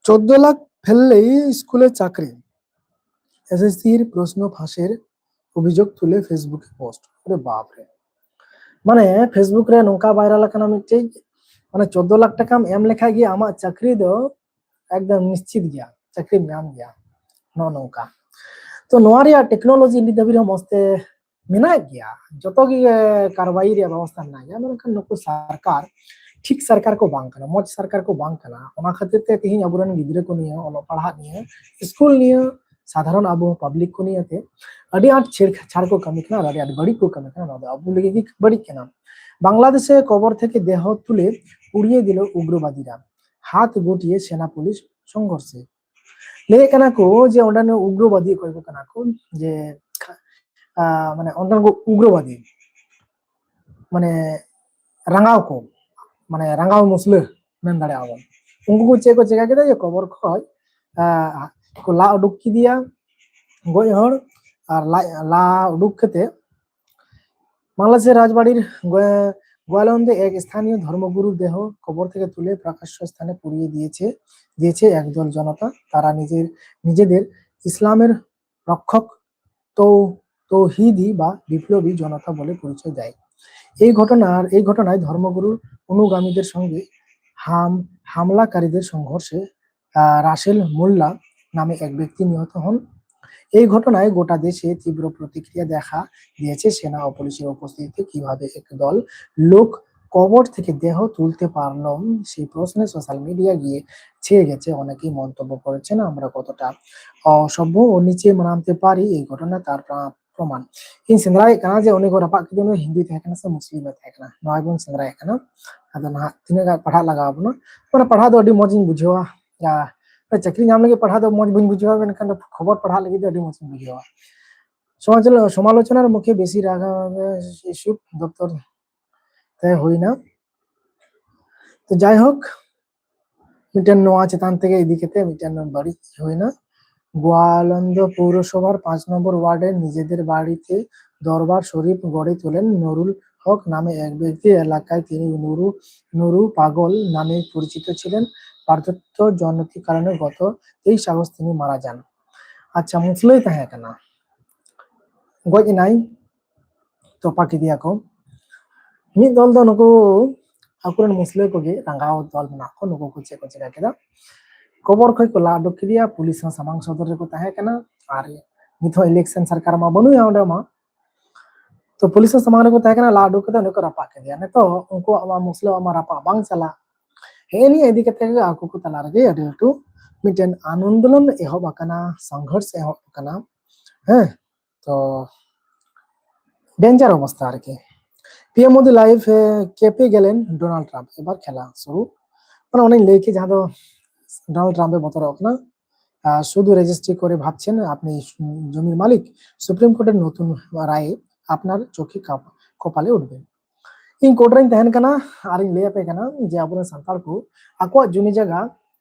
ᱪᱳᱫᱽᱫᱳ ᱞᱟᱠᱷ ᱯᱷᱮᱞ ᱞᱮᱭ ᱥᱠᱩᱞᱮ ᱪᱟᱠᱨᱤ, ᱮᱥ ᱮᱥ ᱥᱤ ᱨ ᱯᱨᱚᱥᱱᱚ ᱯᱷᱟᱸᱥᱮᱨ ᱚᱵᱷᱤᱡᱳᱜᱽ ᱛᱩᱞᱮ ᱯᱷᱮᱥᱵᱩᱠ ᱮ ᱯᱳᱥᱴ᱾ ᱟᱨᱮ ᱵᱟᱯ ᱨᱮ, ᱢᱟᱱᱮ ᱯᱷᱮᱥᱵᱩᱠ ᱨᱮ ᱱᱚᱝᱠᱟ ᱵᱷᱟᱭᱨᱟᱞ ᱟᱠᱟᱱᱟ ᱢᱤᱫᱴᱮᱡ, ᱢᱟᱱᱮ ᱪᱳᱫᱽᱫᱳ ᱞᱟᱠᱷ ᱴᱟᱠᱟᱢ ᱮᱢ ᱞᱮᱠᱷᱟᱡ ᱜᱮ ᱟᱢᱟᱜ ᱪᱟᱹᱠᱨᱤ ᱫᱚ ᱮᱠᱫᱚᱢ ᱱᱤᱥᱪᱤᱛ ᱜᱮᱭᱟ, ᱪᱟᱹᱠᱨᱤᱢ ᱧᱟᱢ ᱜᱮᱭᱟ, ᱱᱚᱜᱼᱚ ᱱᱚᱝᱠᱟ᱾ ᱛᱚ ᱱᱚᱣᱟ ᱨᱮᱭᱟᱜ ᱴᱮᱠᱱᱳᱞᱚᱡᱤ ᱱᱤᱛ ᱫᱷᱟᱹᱵᱤᱡ ᱦᱚᱸ ᱢᱚᱡᱽ ᱛᱮ ᱢᱮᱱᱟᱜ ᱜᱮᱭᱟ, ᱡᱚᱛᱚ ᱜᱮ ᱠᱟᱨᱵᱟᱭᱤ ᱨᱮᱭᱟᱜ ᱵᱮᱵᱚᱥᱛᱷᱟ ᱢᱮᱱᱟᱜ ᱜᱮᱭᱟ, ᱢᱮᱱᱠᱷᱟᱱ ᱱᱩᱠᱩ ᱥᱚᱨᱠᱟᱨ ᱴᱷᱤᱠ ᱥᱚᱨᱠᱟᱨ ᱠᱚ ᱵᱟᱝ ᱠᱟᱱᱟ, ᱢᱚᱡᱽ ᱥᱚᱨᱠᱟᱨ ᱠᱚ ᱵᱟᱝ ᱠᱟᱱᱟ᱾ ᱚᱱᱟ ᱠᱷᱟᱹᱛᱤᱨ ᱛᱮ ᱛᱮᱦᱮᱧ ᱟᱵᱚᱨᱮᱱ ᱜᱤᱫᱽᱨᱟᱹ ᱠᱚ ᱱᱤᱭᱟᱹ, ᱚᱞᱚᱜ ᱯᱟᱲᱦᱟᱜ ᱱᱤᱭᱟᱹ, ᱥᱠᱩᱞ ᱱᱤᱭᱟᱹ, ᱥᱟᱫᱷᱟᱨᱚᱱ ᱟᱵᱚ ᱯᱟᱵᱽᱞᱤᱠ ᱠᱚ ᱱᱤᱭᱟᱹ ᱛᱮ ᱟᱹᱰᱤ ᱟᱸᱴ ᱪᱷᱮᱲ ᱪᱷᱟᱲ ᱠᱚ ᱠᱟᱹᱢᱤ ᱠᱟᱱᱟ ᱟᱨ ᱟᱹᱰᱤ ᱟᱸᱴ ᱵᱟᱹᱲᱤᱡ ᱠᱚ ᱠᱟᱹᱢᱤ ᱠᱟᱱᱟ᱾ ᱱᱚᱣᱟ ᱫᱚ ᱟᱵᱚ ᱞᱟᱹᱜᱤᱫ ᱜᱮ ᱵᱟᱹᱲᱤᱡ ᱠᱟᱱᱟ᱾ বাংলাদেশে কবর থেকে দেহ তুলে পুড়িয়ে দিল উগ্রবাদীরা, হাত গুটিয়ে সেনা পুলিশ সংঘর্ষে। ᱞᱟᱹᱭᱮᱫ ᱠᱟᱱᱟ ᱠᱚ ᱡᱮ ᱚᱸᱰᱮ ᱩᱜᱽᱨᱚᱵᱟᱫᱤ ᱚᱠᱚᱭ ᱠᱚ ᱠᱟᱱᱟ ᱠᱚ, ᱡᱮ ᱟᱸ, ᱢᱟᱱᱮ ᱚᱸᱰᱮ ᱠᱚ ᱩᱜᱽᱨᱚᱵᱟᱫᱤ, ᱢᱟᱱᱮ ᱨᱟᱸᱜᱟᱣ ᱠᱚ, ᱢᱟᱱᱮ ᱨᱟᱸᱜᱟᱣ ᱢᱩᱥᱞᱟᱹ ᱢᱮᱱ ᱫᱟᱲᱮᱭᱟᱜᱼᱟ ᱵᱚᱱ᱾ ᱩᱱᱠᱩ ᱠᱚ ᱪᱮᱫ ᱠᱚ ᱪᱮᱠᱟ ᱠᱮᱫᱟ, ᱡᱮ ᱠᱚᱵᱚᱨ ᱠᱷᱚᱡ ᱟᱸ, ᱠᱚ ᱞᱟ ᱩᱰᱩᱠ ᱠᱮᱫᱮᱭᱟ ᱜᱚᱡ ᱦᱚᱲ, ᱟᱨ ᱞᱟ, ᱞᱟ ᱩᱰᱩᱠ ᱠᱟᱛᱮ ᱵᱟᱝᱞᱟᱫᱮᱥᱮᱨ রাজবাড়ির গোয়া-, গোয়ালন্দে এক স্থানীয় ধর্মগুরুর দেহ কবর থেকে তুলে প্রকাশ্য স্থানে পুড়িয়ে দিয়েছে, দিয়েছে একদল জনতা। তারা নিজের, নিজেদের ইসলামের রক্ষক তৌ-, তৌহিদি বা বিপ্লবী জনতা বলে পরিচয় দেয়। এই ঘটনার, এই ঘটনায় ধর্মগুরুর অনুগামীদের সঙ্গে হাম হামলাকারীদের সংঘর্ষে আহ, রাসেল মোল্লা নামে এক ব্যক্তি নিহত হন। এই ঘটনায় গোটা দেশে তীব্র প্রতিক্রিয়া দেখা দিয়েছে সেনা ও পুলিশের উপস্থিতিতে। কিভাবে এক দল লোক কবর থেকে দেহ তুলতে পারল, সেই প্রশ্নে সোশ্যাল মিডিয়া গিয়ে ছেয়ে গেছে। অনেকেই মন্তব্য করেছেন, আমরা কতটা অসভ্য ও নিচে নামতে পারি এই ঘটনা তার প্রা- প্রমাণ। ᱤᱧ ᱥᱮᱸᱫᱽᱨᱟᱭᱮᱫ ᱠᱟᱱᱟ ᱡᱮ ᱩᱱᱤ ᱠᱚ ᱨᱟᱯᱟᱜ ᱠᱮᱫᱮ, ᱩᱱᱤ ᱦᱤᱱᱫᱩᱭ ᱛᱟᱦᱮᱸ ᱠᱟᱱᱟ ᱥᱮ ᱢᱩᱥᱞᱤᱢᱮ ᱛᱟᱦᱮᱸ ᱠᱟᱱᱟ, ᱱᱚᱣᱟ ᱜᱮᱵᱚᱱ ᱥᱮᱸᱫᱽᱨᱟᱭᱮᱫ ᱠᱟᱱᱟ᱾ ᱟᱫᱚ ᱱᱟᱦᱟᱜ ᱛᱤᱱᱟᱹᱜ ᱜᱟᱱ ᱯᱟᱲᱦᱟᱜ ᱞᱟᱜᱟᱣ ᱵᱚᱱᱟ, ᱢᱟᱱᱮ ᱯᱟᱲᱦᱟᱜ ᱫᱚ ᱟᱹᱰᱤ ᱢᱚᱡᱽ ᱤᱧ ᱵᱩᱡᱷᱟᱹᱣᱟ᱾ ᱪᱟᱹᱠᱨᱤ ᱧᱟᱢ ᱞᱟᱹᱜᱤᱫ ᱯᱟᱲᱦᱟᱣ ᱫᱚ ᱢᱚᱡᱽ ᱵᱟᱹᱧ ᱵᱩᱡᱷᱟᱹᱣᱟ, ᱢᱮᱱᱠᱷᱟᱱ ᱫᱚ ᱠᱷᱚᱵᱚᱨ ᱯᱟᱲᱦᱟᱜ ᱞᱟᱹᱜᱤᱫ ᱫᱚ ᱟᱹᱰᱤ ᱢᱚᱡᱽ ᱤᱧ ᱵᱩᱡᱷᱟᱹᱣᱟ᱾ ᱥᱚᱢᱟᱞᱳᱪᱚᱱᱟ ᱨᱮ ᱢᱩᱠᱷᱭᱟᱹ ᱵᱮᱥᱤ ᱨᱟᱜᱟ ᱤᱥᱩ ᱫᱚᱯᱛᱚᱨ ᱛᱮ ᱦᱩᱭᱱᱟ᱾ ᱛᱚ ᱡᱟᱭᱦᱳᱠ, ᱢᱤᱫᱴᱮᱱ ᱱᱚᱣᱟ ᱪᱮᱛᱟᱱ ᱛᱮᱜᱮ ᱤᱫᱤ ᱠᱟᱛᱮ ᱢᱤᱫᱴᱮᱱ ᱵᱟᱹᱲᱤᱡ ᱦᱩᱭᱱᱟ᱾ গোয়ালন্দ পৌরসভার পাঁচ নম্বর ওয়ার্ডে নিজেদের বাড়িতে দরবার শরীফ গড়ে তোলেন নুরুল হক নামে এক ব্যক্তি। এলাকায় তিনি নুরু নুরু পাগল নামে পরিচিত ছিলেন। বার্ধক্যজনিত কারণে গত তেইশ আগস্ট তিনি মারা যান। ᱟᱪᱪᱷᱟ, ᱢᱩᱥᱞᱟᱹᱭ ᱛᱟᱦᱮᱸ ᱠᱟᱱᱟ, ᱜᱚᱡ ᱮᱱᱟᱭ, ᱛᱚᱯᱟ ᱠᱮᱫᱮᱭᱟ ᱠᱚ᱾ ᱢᱤᱫ ᱫᱚᱞ ᱫᱚ ᱱᱩᱠᱩ ᱟᱠᱚᱨᱮᱱ ᱢᱩᱥᱞᱟᱹ ᱠᱚᱜᱮ ᱨᱟᱸᱜᱟᱣ ᱫᱚᱞ ᱢᱮᱱᱟᱜ ᱠᱚ, ᱱᱩᱠᱩ ᱠᱚ ᱪᱮᱫ ᱠᱚ ᱪᱮᱠᱟ ᱠᱮᱫᱟ? ᱠᱚᱵᱚᱨ ᱠᱷᱚᱡ ᱠᱚ ᱞᱟ ᱩᱰᱩᱠ ᱠᱮᱫᱮᱭᱟ, ᱯᱩᱞᱤᱥ ᱦᱚᱸ ᱥᱟᱢᱟᱝ ᱥᱚᱫᱚᱨ ᱨᱮᱠᱚ ᱛᱟᱦᱮᱸ ᱠᱟᱱᱟ᱾ ᱟᱨ ᱱᱤᱛ ᱦᱚᱸ ᱤᱞᱮᱠᱥᱚᱱ ᱥᱚᱨᱠᱟᱨ ᱢᱟ ᱵᱟᱹᱱᱩᱜᱼᱟ ᱚᱸᱰᱮ ᱢᱟ, ᱛᱚ ᱯᱩᱞᱤᱥ ᱦᱚᱸ ᱥᱟᱢᱟᱝ ᱨᱮᱠᱚ ᱛᱟᱦᱮᱸ ᱠᱟᱱᱟ, ᱞᱟ ᱩᱰᱩᱠ ᱠᱟᱛᱮ ᱩᱱᱤ ᱠᱚ ᱨᱟᱯᱟᱜ ᱠᱮᱫᱮᱭᱟ᱾ ᱱᱤᱛᱚᱜ ᱩᱱᱠᱩᱣᱟᱜ ᱢᱟ ᱢᱩᱥᱞᱟᱹᱣᱟᱜ ᱢᱟ ᱨᱟᱯᱟᱜ ᱵᱟᱝ ᱪᱟᱞᱟᱜ᱾ ᱦᱮᱸ, ᱱᱤᱭᱟᱹ ᱤᱫᱤ ᱠᱟᱛᱮ ᱜᱮ ᱟᱠᱚ ᱠᱚ ᱛᱟᱞᱟ ᱨᱮᱜᱮ ᱟᱹᱰᱤ ᱞᱟᱹᱴᱩ ᱢᱤᱫᱴᱮᱱ ᱟᱱᱫᱳᱞᱚᱱ ᱮᱦᱚᱵ ᱟᱠᱟᱱᱟ, ᱥᱚᱝᱜᱷᱚᱨᱥ ᱮᱦᱚᱵ ᱟᱠᱟᱱᱟ᱾ ᱦᱮᱸ, ᱛᱚ ᱰᱮᱧᱡᱟᱨ ᱚᱵᱚᱥᱛᱟ ᱟᱨᱠᱤ᱾ ᱯᱤ ᱮᱢ ᱢᱳᱫᱤ ᱞᱟᱭᱤᱵᱷ ᱮ, ᱠᱮᱯᱮ ᱜᱮᱞᱮᱱ ᱰᱳᱱᱟᱞᱰ ᱴᱨᱟᱢᱯ, ᱮᱵᱟᱨ ᱠᱷᱮᱞᱟ ᱥᱩᱨᱩ᱾ ᱢᱟᱱᱮ ᱚᱱᱮᱧ ᱞᱟᱹᱭ ᱠᱮᱫ, ᱡᱟᱦᱟᱸ ᱫᱚ ᱰᱳᱱᱟᱞᱰ ᱴᱨᱟᱢᱯ ᱮ ᱵᱚᱛᱚᱨᱚᱜ ᱠᱟᱱᱟ, ᱟᱨ ᱥᱩᱫᱷᱩ ᱨᱮᱡᱤᱥᱴᱨᱤ ᱠᱚᱨᱮ ᱵᱷᱟᱵᱽᱪᱷᱮᱱ ᱟᱯᱱᱤ ᱡᱚᱢᱤᱨ ᱢᱟᱞᱤᱠ, ᱥᱩᱯᱨᱤᱢ ᱠᱳᱨᱴ ᱮᱨ ᱱᱚᱛᱩᱱ ᱨᱟᱭ ᱟᱯᱱᱟᱨ ᱪᱳᱠᱷᱮ ᱠᱟᱯ-, ᱠᱚᱯᱟᱞᱮ ᱩᱰᱩᱠᱮ᱾ ᱤᱧ ᱠᱳᱨᱴ ᱨᱮᱧ ᱛᱟᱦᱮᱱ ᱠᱟᱱᱟ ᱟᱨᱤᱧ ᱞᱟᱹᱭ ᱟᱯᱮ ᱠᱟᱱᱟ ᱡᱮ ᱟᱵᱚᱨᱮᱱ ᱥᱟᱱᱛᱟᱲ ᱠᱚ ᱟᱠᱚᱣᱟᱜ ᱡᱚᱢᱤ ᱡᱟᱭᱜᱟ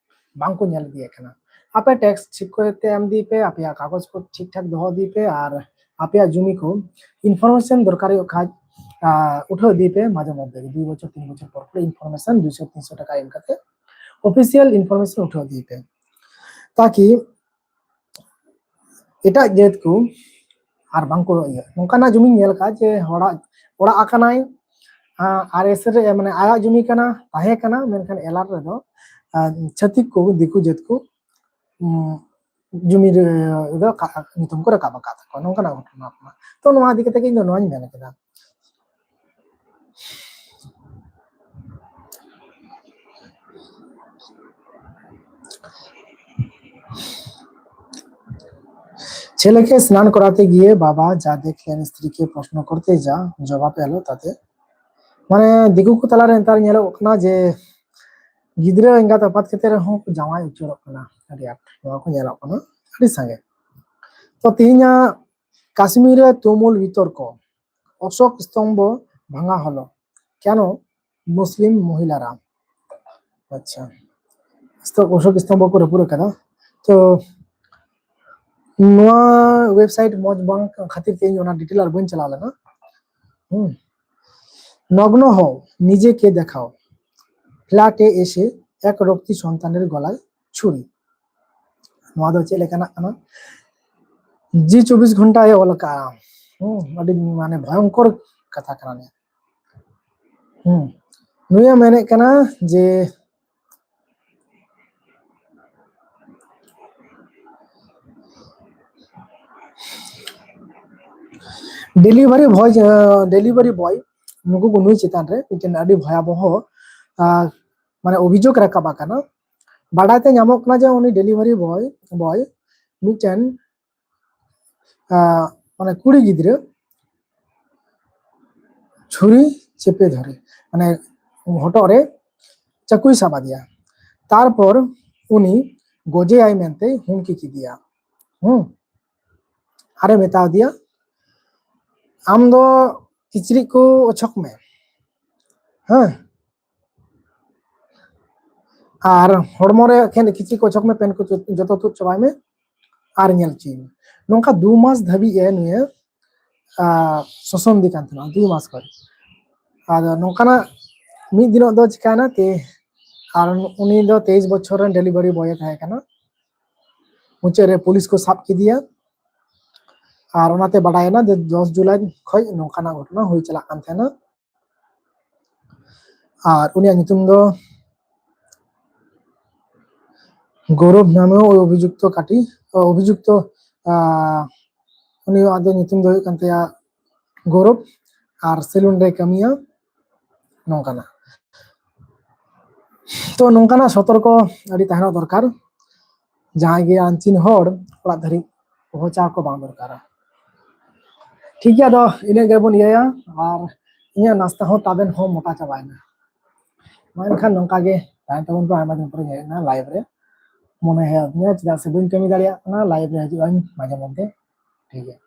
ᱵᱟᱝᱠᱚ ᱧᱮᱞ ᱤᱫᱤᱭᱮᱫ ᱠᱟᱱᱟ᱾ ᱟᱯᱮ ᱴᱮᱠᱥ ᱴᱷᱤᱠ ᱠᱚᱨᱮ ᱛᱮ ᱮᱢ ᱤᱫᱤ ᱯᱮ, ᱟᱯᱮᱭᱟᱜ ᱠᱟᱜᱚᱡᱽ ᱠᱚ ᱴᱷᱤᱠ ᱴᱷᱟᱠ ᱫᱚᱦᱚ ᱤᱫᱤ ᱯᱮ, ᱟᱨ ᱟᱯᱮᱭᱟᱜ ᱡᱚᱢᱤ ᱠᱚ ᱤᱱᱯᱷᱚᱨᱢᱮᱥᱚᱱ ᱫᱚᱨᱠᱟᱨᱚᱜ ᱠᱷᱟᱡ, ᱟᱨ ᱩᱴᱷᱟᱹᱣ ᱤᱫᱤ ᱯᱮ ᱢᱟᱡᱷᱮ ᱢᱚᱫᱽᱫᱷᱮ ᱜᱮ, ᱫᱩᱭ ᱵᱚᱪᱷᱚᱨ ᱛᱤᱱ ᱵᱚᱪᱷᱚᱨ ᱯᱚᱨ ᱯᱚᱨ ᱤᱱᱯᱷᱚᱨᱢᱮᱥᱚᱱ ᱫᱩᱭᱥᱚ ᱛᱤᱱᱥᱚ ᱴᱟᱠᱟ ᱮᱢ ᱠᱟᱛᱮ ᱚᱯᱷᱤᱥᱤᱭᱟᱞ ᱤᱱᱯᱷᱚᱨᱢᱮᱥᱚᱱ ᱩᱴᱷᱟᱹᱣ ᱤᱫᱤ ᱯᱮ, ᱛᱟᱠᱤ ᱮᱴᱟᱜ ᱡᱟᱹᱛ ᱠᱚ ᱟᱨ ᱵᱟᱝᱠᱚ ᱤᱭᱟᱹ᱾ ᱱᱚᱝᱠᱟᱱᱟᱜ ᱡᱚᱢᱤᱧ ᱧᱮᱞ ᱟᱠᱟᱫ ᱡᱮ ᱦᱚᱲᱟᱜ ᱚᱲᱟᱜ ᱟᱠᱟᱱᱟᱭ, ᱟᱨ ᱮᱥ ᱨᱮ ᱢᱟᱱᱮ ᱟᱭᱟᱜ ᱡᱩᱢᱤ ᱠᱟᱱᱟ, ᱛᱟᱦᱮᱸ ᱠᱟᱱᱟ, ᱢᱮᱱᱠᱷᱟᱱ ᱮᱞᱟᱨ ᱨᱮᱫᱚ ᱟᱨ ᱪᱷᱟᱹᱛᱤᱠ ᱠᱚ, ᱫᱤᱠᱩ ᱡᱟᱹᱛ ᱠᱚ ᱩᱢ, ᱡᱩᱢᱤ ᱨᱮ ᱫᱚ ᱠᱟ- ᱧᱩᱛᱩᱢ ᱠᱚ ᱨᱟᱠᱟᱵ ᱟᱠᱟᱫ ᱛᱟᱠᱚᱣᱟ᱾ ᱱᱚᱝᱠᱟᱱᱟᱜ ᱜᱷᱚᱴᱚᱱᱟ ᱠᱟᱱᱟ᱾ ᱛᱚ ᱱᱚᱣᱟ ᱤᱫᱤ ᱠᱟᱛᱮ ᱜᱮ ᱤᱧ ᱫᱚ ᱱᱚᱣᱟᱧ ᱢᱮᱱ ᱠᱮᱫᱟ᱾ ছেলেকে স্নান করাতে গিয়ে বাবা যা দেখলেন স্ত্রীকে প্রশ্ন করতে যা জবাব এলো তাতে। ᱢᱟᱱᱮ ᱫᱤᱠᱩ ᱠᱚ ᱛᱟᱞᱟᱨᱮ ᱱᱮᱛᱟᱨ ᱧᱮᱞᱚᱜ ᱠᱟᱱᱟ ᱡᱮ ᱜᱤᱫᱽᱨᱟᱹ ᱮᱸᱜᱟᱛ ᱟᱯᱟᱛ ᱠᱟᱛᱮ ᱨᱮᱦᱚᱸ ᱠᱚ ᱡᱟᱶᱟᱭ ᱩᱪᱟᱹᱲᱚᱜ ᱠᱟᱱᱟ᱾ ᱟᱹᱰᱤ ᱟᱸᱴ ᱱᱚᱣᱟ ᱠᱚ ᱧᱮᱞᱚᱜ ᱠᱟᱱᱟ, ᱟᱹᱰᱤ ᱥᱟᱸᱜᱮ᱾ ᱛᱚ ᱛᱮᱦᱮᱧᱟᱜ ᱠᱟᱥᱢᱤᱨ ᱨᱮ ᱛᱩᱢᱩᱞ ᱵᱤᱛᱚᱨᱠᱚ, ᱚᱥᱳᱠ ᱥᱛᱚᱢᱵᱷ ᱵᱷᱟঙᱟ ᱦᱚᱞᱚ, ᱠᱮᱱᱚ ᱢᱩᱥᱞᱤᱢ ᱢᱚᱦᱤᱞᱟᱨᱟ? ᱟᱪᱪᱷᱟ, ᱚᱥᱳᱠ ᱥᱛᱚᱢᱵᱷ ᱠᱚ ᱨᱟᱹᱯᱩᱫ ᱟᱠᱟᱫᱟ᱾ ᱛᱚ ᱱᱚᱣᱟ ᱳᱭᱮᱵᱥᱟᱭᱤᱴ ᱢᱚᱡᱽ ᱵᱟᱝ ᱠᱷᱟᱹᱛᱤᱨ ᱛᱮ ᱤᱧ ᱚᱱᱟ ᱰᱤᱴᱮᱞ ᱟᱨ ᱵᱟᱹᱧ ᱪᱟᱞᱟᱣ ᱞᱮᱱᱟ᱾ ᱦᱩᱸ᱾ নগ্ন হও, নিজেকে দেখাও, ফ্ল্যাটে এসে এক রক্তি সন্তানের গলায় ছুরি। ᱱᱚᱣᱟ ᱫᱚ ᱪᱮᱫ ᱞᱮᱠᱟᱱᱟᱜ ᱠᱟᱱᱟ? ᱡᱤ ᱪᱚᱵᱵᱤᱥ ᱜᱷᱚᱱᱴᱟᱭ ᱚᱞ ᱟᱠᱟᱫᱼᱟ᱾ ᱦᱩᱸ, ᱟᱹᱰᱤ ᱢᱟᱱᱮ ᱵᱷᱚᱭᱚᱝᱠᱚᱨ ᱠᱟᱛᱷᱟ ᱠᱟᱱᱟ ᱱᱤᱭᱟᱹ᱾ ᱦᱩᱸ, ᱱᱩᱭᱮ ᱢᱮᱱᱮᱫ ᱠᱟᱱᱟ ᱡᱮ ᱰᱮᱞᱤᱵᱷᱟᱨᱤ ᱵᱚᱭ, ᱰᱮᱞᱤᱵᱷᱟᱨᱤ ᱵᱚᱭ ᱱᱩᱠᱩ ᱠᱚ ᱱᱩᱭ ᱪᱮᱛᱟᱱ ᱨᱮ ᱢᱤᱫᱴᱮᱱ ᱟᱹᱰᱤ ᱵᱷᱚᱭᱟᱵᱚᱦᱚ ᱟᱨ ᱢᱟᱱᱮ ᱚᱵᱷᱤᱡᱳᱜᱽ ᱨᱟᱠᱟᱵ ᱟᱠᱟᱱᱟ᱾ ᱵᱟᱰᱟᱭ ᱛᱮ ᱧᱟᱢᱚᱜ ᱠᱟᱱᱟ ᱡᱮ ᱩᱱᱤ ᱰᱮᱞᱤᱵᱷᱟᱨᱤ ᱵᱚᱭ, ᱵᱚᱭ ᱢᱤᱫᱴᱮᱱ ᱟᱨ ᱢᱟᱱᱮ ᱠᱩᱲᱤ ᱜᱤᱫᱽᱨᱟᱹ ᱪᱷᱩᱨᱤ ᱪᱮᱯᱮ ᱫᱷᱚᱨᱮ, ᱢᱟᱱᱮ ᱦᱚᱴᱚᱜ ᱨᱮ ᱪᱟᱹᱠᱩᱭ ᱥᱟᱵ ᱟᱫᱮᱭᱟ᱾ ᱛᱟᱨᱯᱚᱨ ᱩᱱᱤ ᱜᱚᱡᱮᱭᱟᱭ ᱢᱮᱱᱛᱮ ᱦᱩᱢᱠᱤ ᱠᱮᱫᱮᱭᱟ᱾ ᱦᱩᱸ, ᱟᱨᱮ ᱢᱮᱛᱟ ᱫᱮᱭᱟ, "ᱟᱢ ᱫᱚ ᱠᱤᱪᱨᱤᱡ ᱠᱚ ᱚᱪᱚᱜ ᱢᱮ", ᱦᱮᱸ, "ᱟᱨ ᱦᱚᱲᱢᱚ ᱨᱮ ᱮᱠᱷᱮᱱ ᱠᱤᱪᱨᱤᱡ ᱠᱚ ᱚᱪᱚᱜ ᱢᱮ, ᱯᱮᱱ ᱠᱚ ᱡᱚᱛᱚ ᱛᱩᱫ ᱪᱟᱵᱟᱭ ᱢᱮ, ᱟᱨ ᱧᱮᱞ ᱦᱚᱪᱚᱭ ᱢᱮ᱾" ᱱᱚᱝᱠᱟ ᱫᱩ ᱢᱟᱥ ᱫᱷᱟᱹᱵᱤᱡ ᱮ ᱱᱩᱭᱮ ᱟᱨ ᱥᱳᱥᱚᱱ ᱫᱤ ᱠᱟᱱ ᱛᱟᱦᱮᱱᱟ ᱫᱩᱭ ᱢᱟᱥ ᱠᱷᱚᱱ᱾ ᱟᱫᱚ ᱱᱚᱝᱠᱟᱱᱟᱜ ᱢᱤᱫ ᱫᱤᱱᱚᱜ ᱫᱚ ᱪᱤᱠᱟᱭᱱᱟ ᱛᱮ, ᱟᱨ ᱩᱱᱤ ᱫᱚ ᱛᱮᱭᱤᱥ ᱵᱚᱪᱷᱚᱨ ᱨᱮᱱ ᱰᱮᱞᱤᱵᱷᱟᱨᱤ ᱵᱚᱭ ᱮ ᱛᱟᱦᱮᱸ ᱠᱟᱱᱟ᱾ ᱢᱩᱪᱟᱹᱫ ᱨᱮ ᱯᱩᱞᱤᱥ ᱠᱚ ᱥᱟᱵ ᱠᱮᱫᱮᱭᱟ, ᱟᱨ ᱚᱱᱟᱛᱮ ᱵᱟᱰᱟᱭᱮᱱᱟ ᱡᱮ ᱫᱚᱥ ᱡᱩᱞᱟᱭ ᱠᱷᱚᱱ ᱱᱚᱝᱠᱟᱱᱟᱜ ᱜᱷᱚᱴᱚᱱᱟ ᱦᱩᱭ ᱪᱟᱞᱟᱜ ᱠᱟᱱ ᱛᱟᱦᱮᱱᱟ᱾ ᱟᱨ ᱩᱱᱤᱭᱟᱜ ᱧᱩᱛᱩᱢ ᱫᱚ ᱜᱳᱨᱚᱵ ᱱᱟᱢᱮ ᱳᱭ ᱚᱵᱷᱤᱡᱩᱠᱛᱚ ᱠᱟᱹᱴᱤ ᱚᱵᱷᱤᱡᱩᱠᱛᱚ ᱟᱨ ᱩᱱᱤᱭᱟᱜ ᱫᱚ ᱧᱩᱛᱩᱢ ᱫᱚ ᱦᱩᱭᱩᱜ ᱠᱟᱱ ᱛᱟᱭᱟ ᱜᱳᱨᱚᱵ᱾ ᱟᱨ ᱥᱮᱞᱩᱱ ᱨᱮ ᱠᱟᱹᱢᱤᱭᱟ᱾ ᱱᱚᱝᱠᱟᱱᱟᱜ ᱛᱚ ᱱᱚᱝᱠᱟᱱᱟᱜ ᱥᱚᱛᱚᱨᱠᱚ ᱟᱹᱰᱤ ᱛᱟᱦᱮᱱᱚᱜ ᱫᱚᱨᱠᱟᱨ᱾ ᱡᱟᱦᱟᱸᱭ ᱜᱮ ᱟᱱᱪᱤᱱ ᱦᱚᱲ ᱚᱲᱟᱜ ᱫᱷᱟᱹᱨᱤᱡ ᱯᱚᱦᱚᱸᱪᱟᱣ ᱠᱚ ᱵᱟᱝ ᱫᱚᱨᱠᱟᱨᱟ᱾ ᱴᱷᱤᱠ ᱜᱮᱭᱟ, ᱟᱫᱚ ᱤᱱᱟᱹᱜ ᱜᱮᱵᱚᱱ ᱤᱭᱟᱹᱭᱟ᱾ ᱟᱨ ᱤᱧᱟᱹᱜ ᱱᱟᱥᱛᱟ ᱦᱚᱸ ᱛᱟᱵᱮᱱ ᱦᱚᱸ ᱢᱚᱴᱟ ᱪᱟᱵᱟᱭᱮᱱᱟ᱾ ᱢᱟ ᱮᱱᱠᱷᱟᱱ ᱱᱚᱝᱠᱟ ᱜᱮ ᱛᱟᱦᱮᱱ ᱛᱟᱵᱚᱱ ᱯᱮ᱾ ᱟᱭᱢᱟ ᱫᱤᱱ ᱯᱚᱨᱮᱧ ᱦᱮᱡ ᱮᱱᱟ ᱞᱟᱭᱤᱵᱷ ᱨᱮ, ᱢᱚᱱᱮ ᱦᱩᱭᱩᱜ ᱛᱤᱧᱟ ᱪᱮᱫᱟᱜ ᱥᱮ ᱵᱟᱹᱧ ᱠᱟᱹᱢᱤ ᱫᱟᱲᱮᱭᱟᱜ ᱠᱟᱱᱟ᱾ ᱞᱟᱭᱤᱵᱷ ᱨᱮ ᱦᱤᱡᱩᱜ ᱟᱹᱧ ᱢᱟᱡᱷᱮ ᱢᱚᱫᱽᱫᱷᱮ᱾ ᱴᱷᱤᱠ ᱜᱮᱭᱟ᱾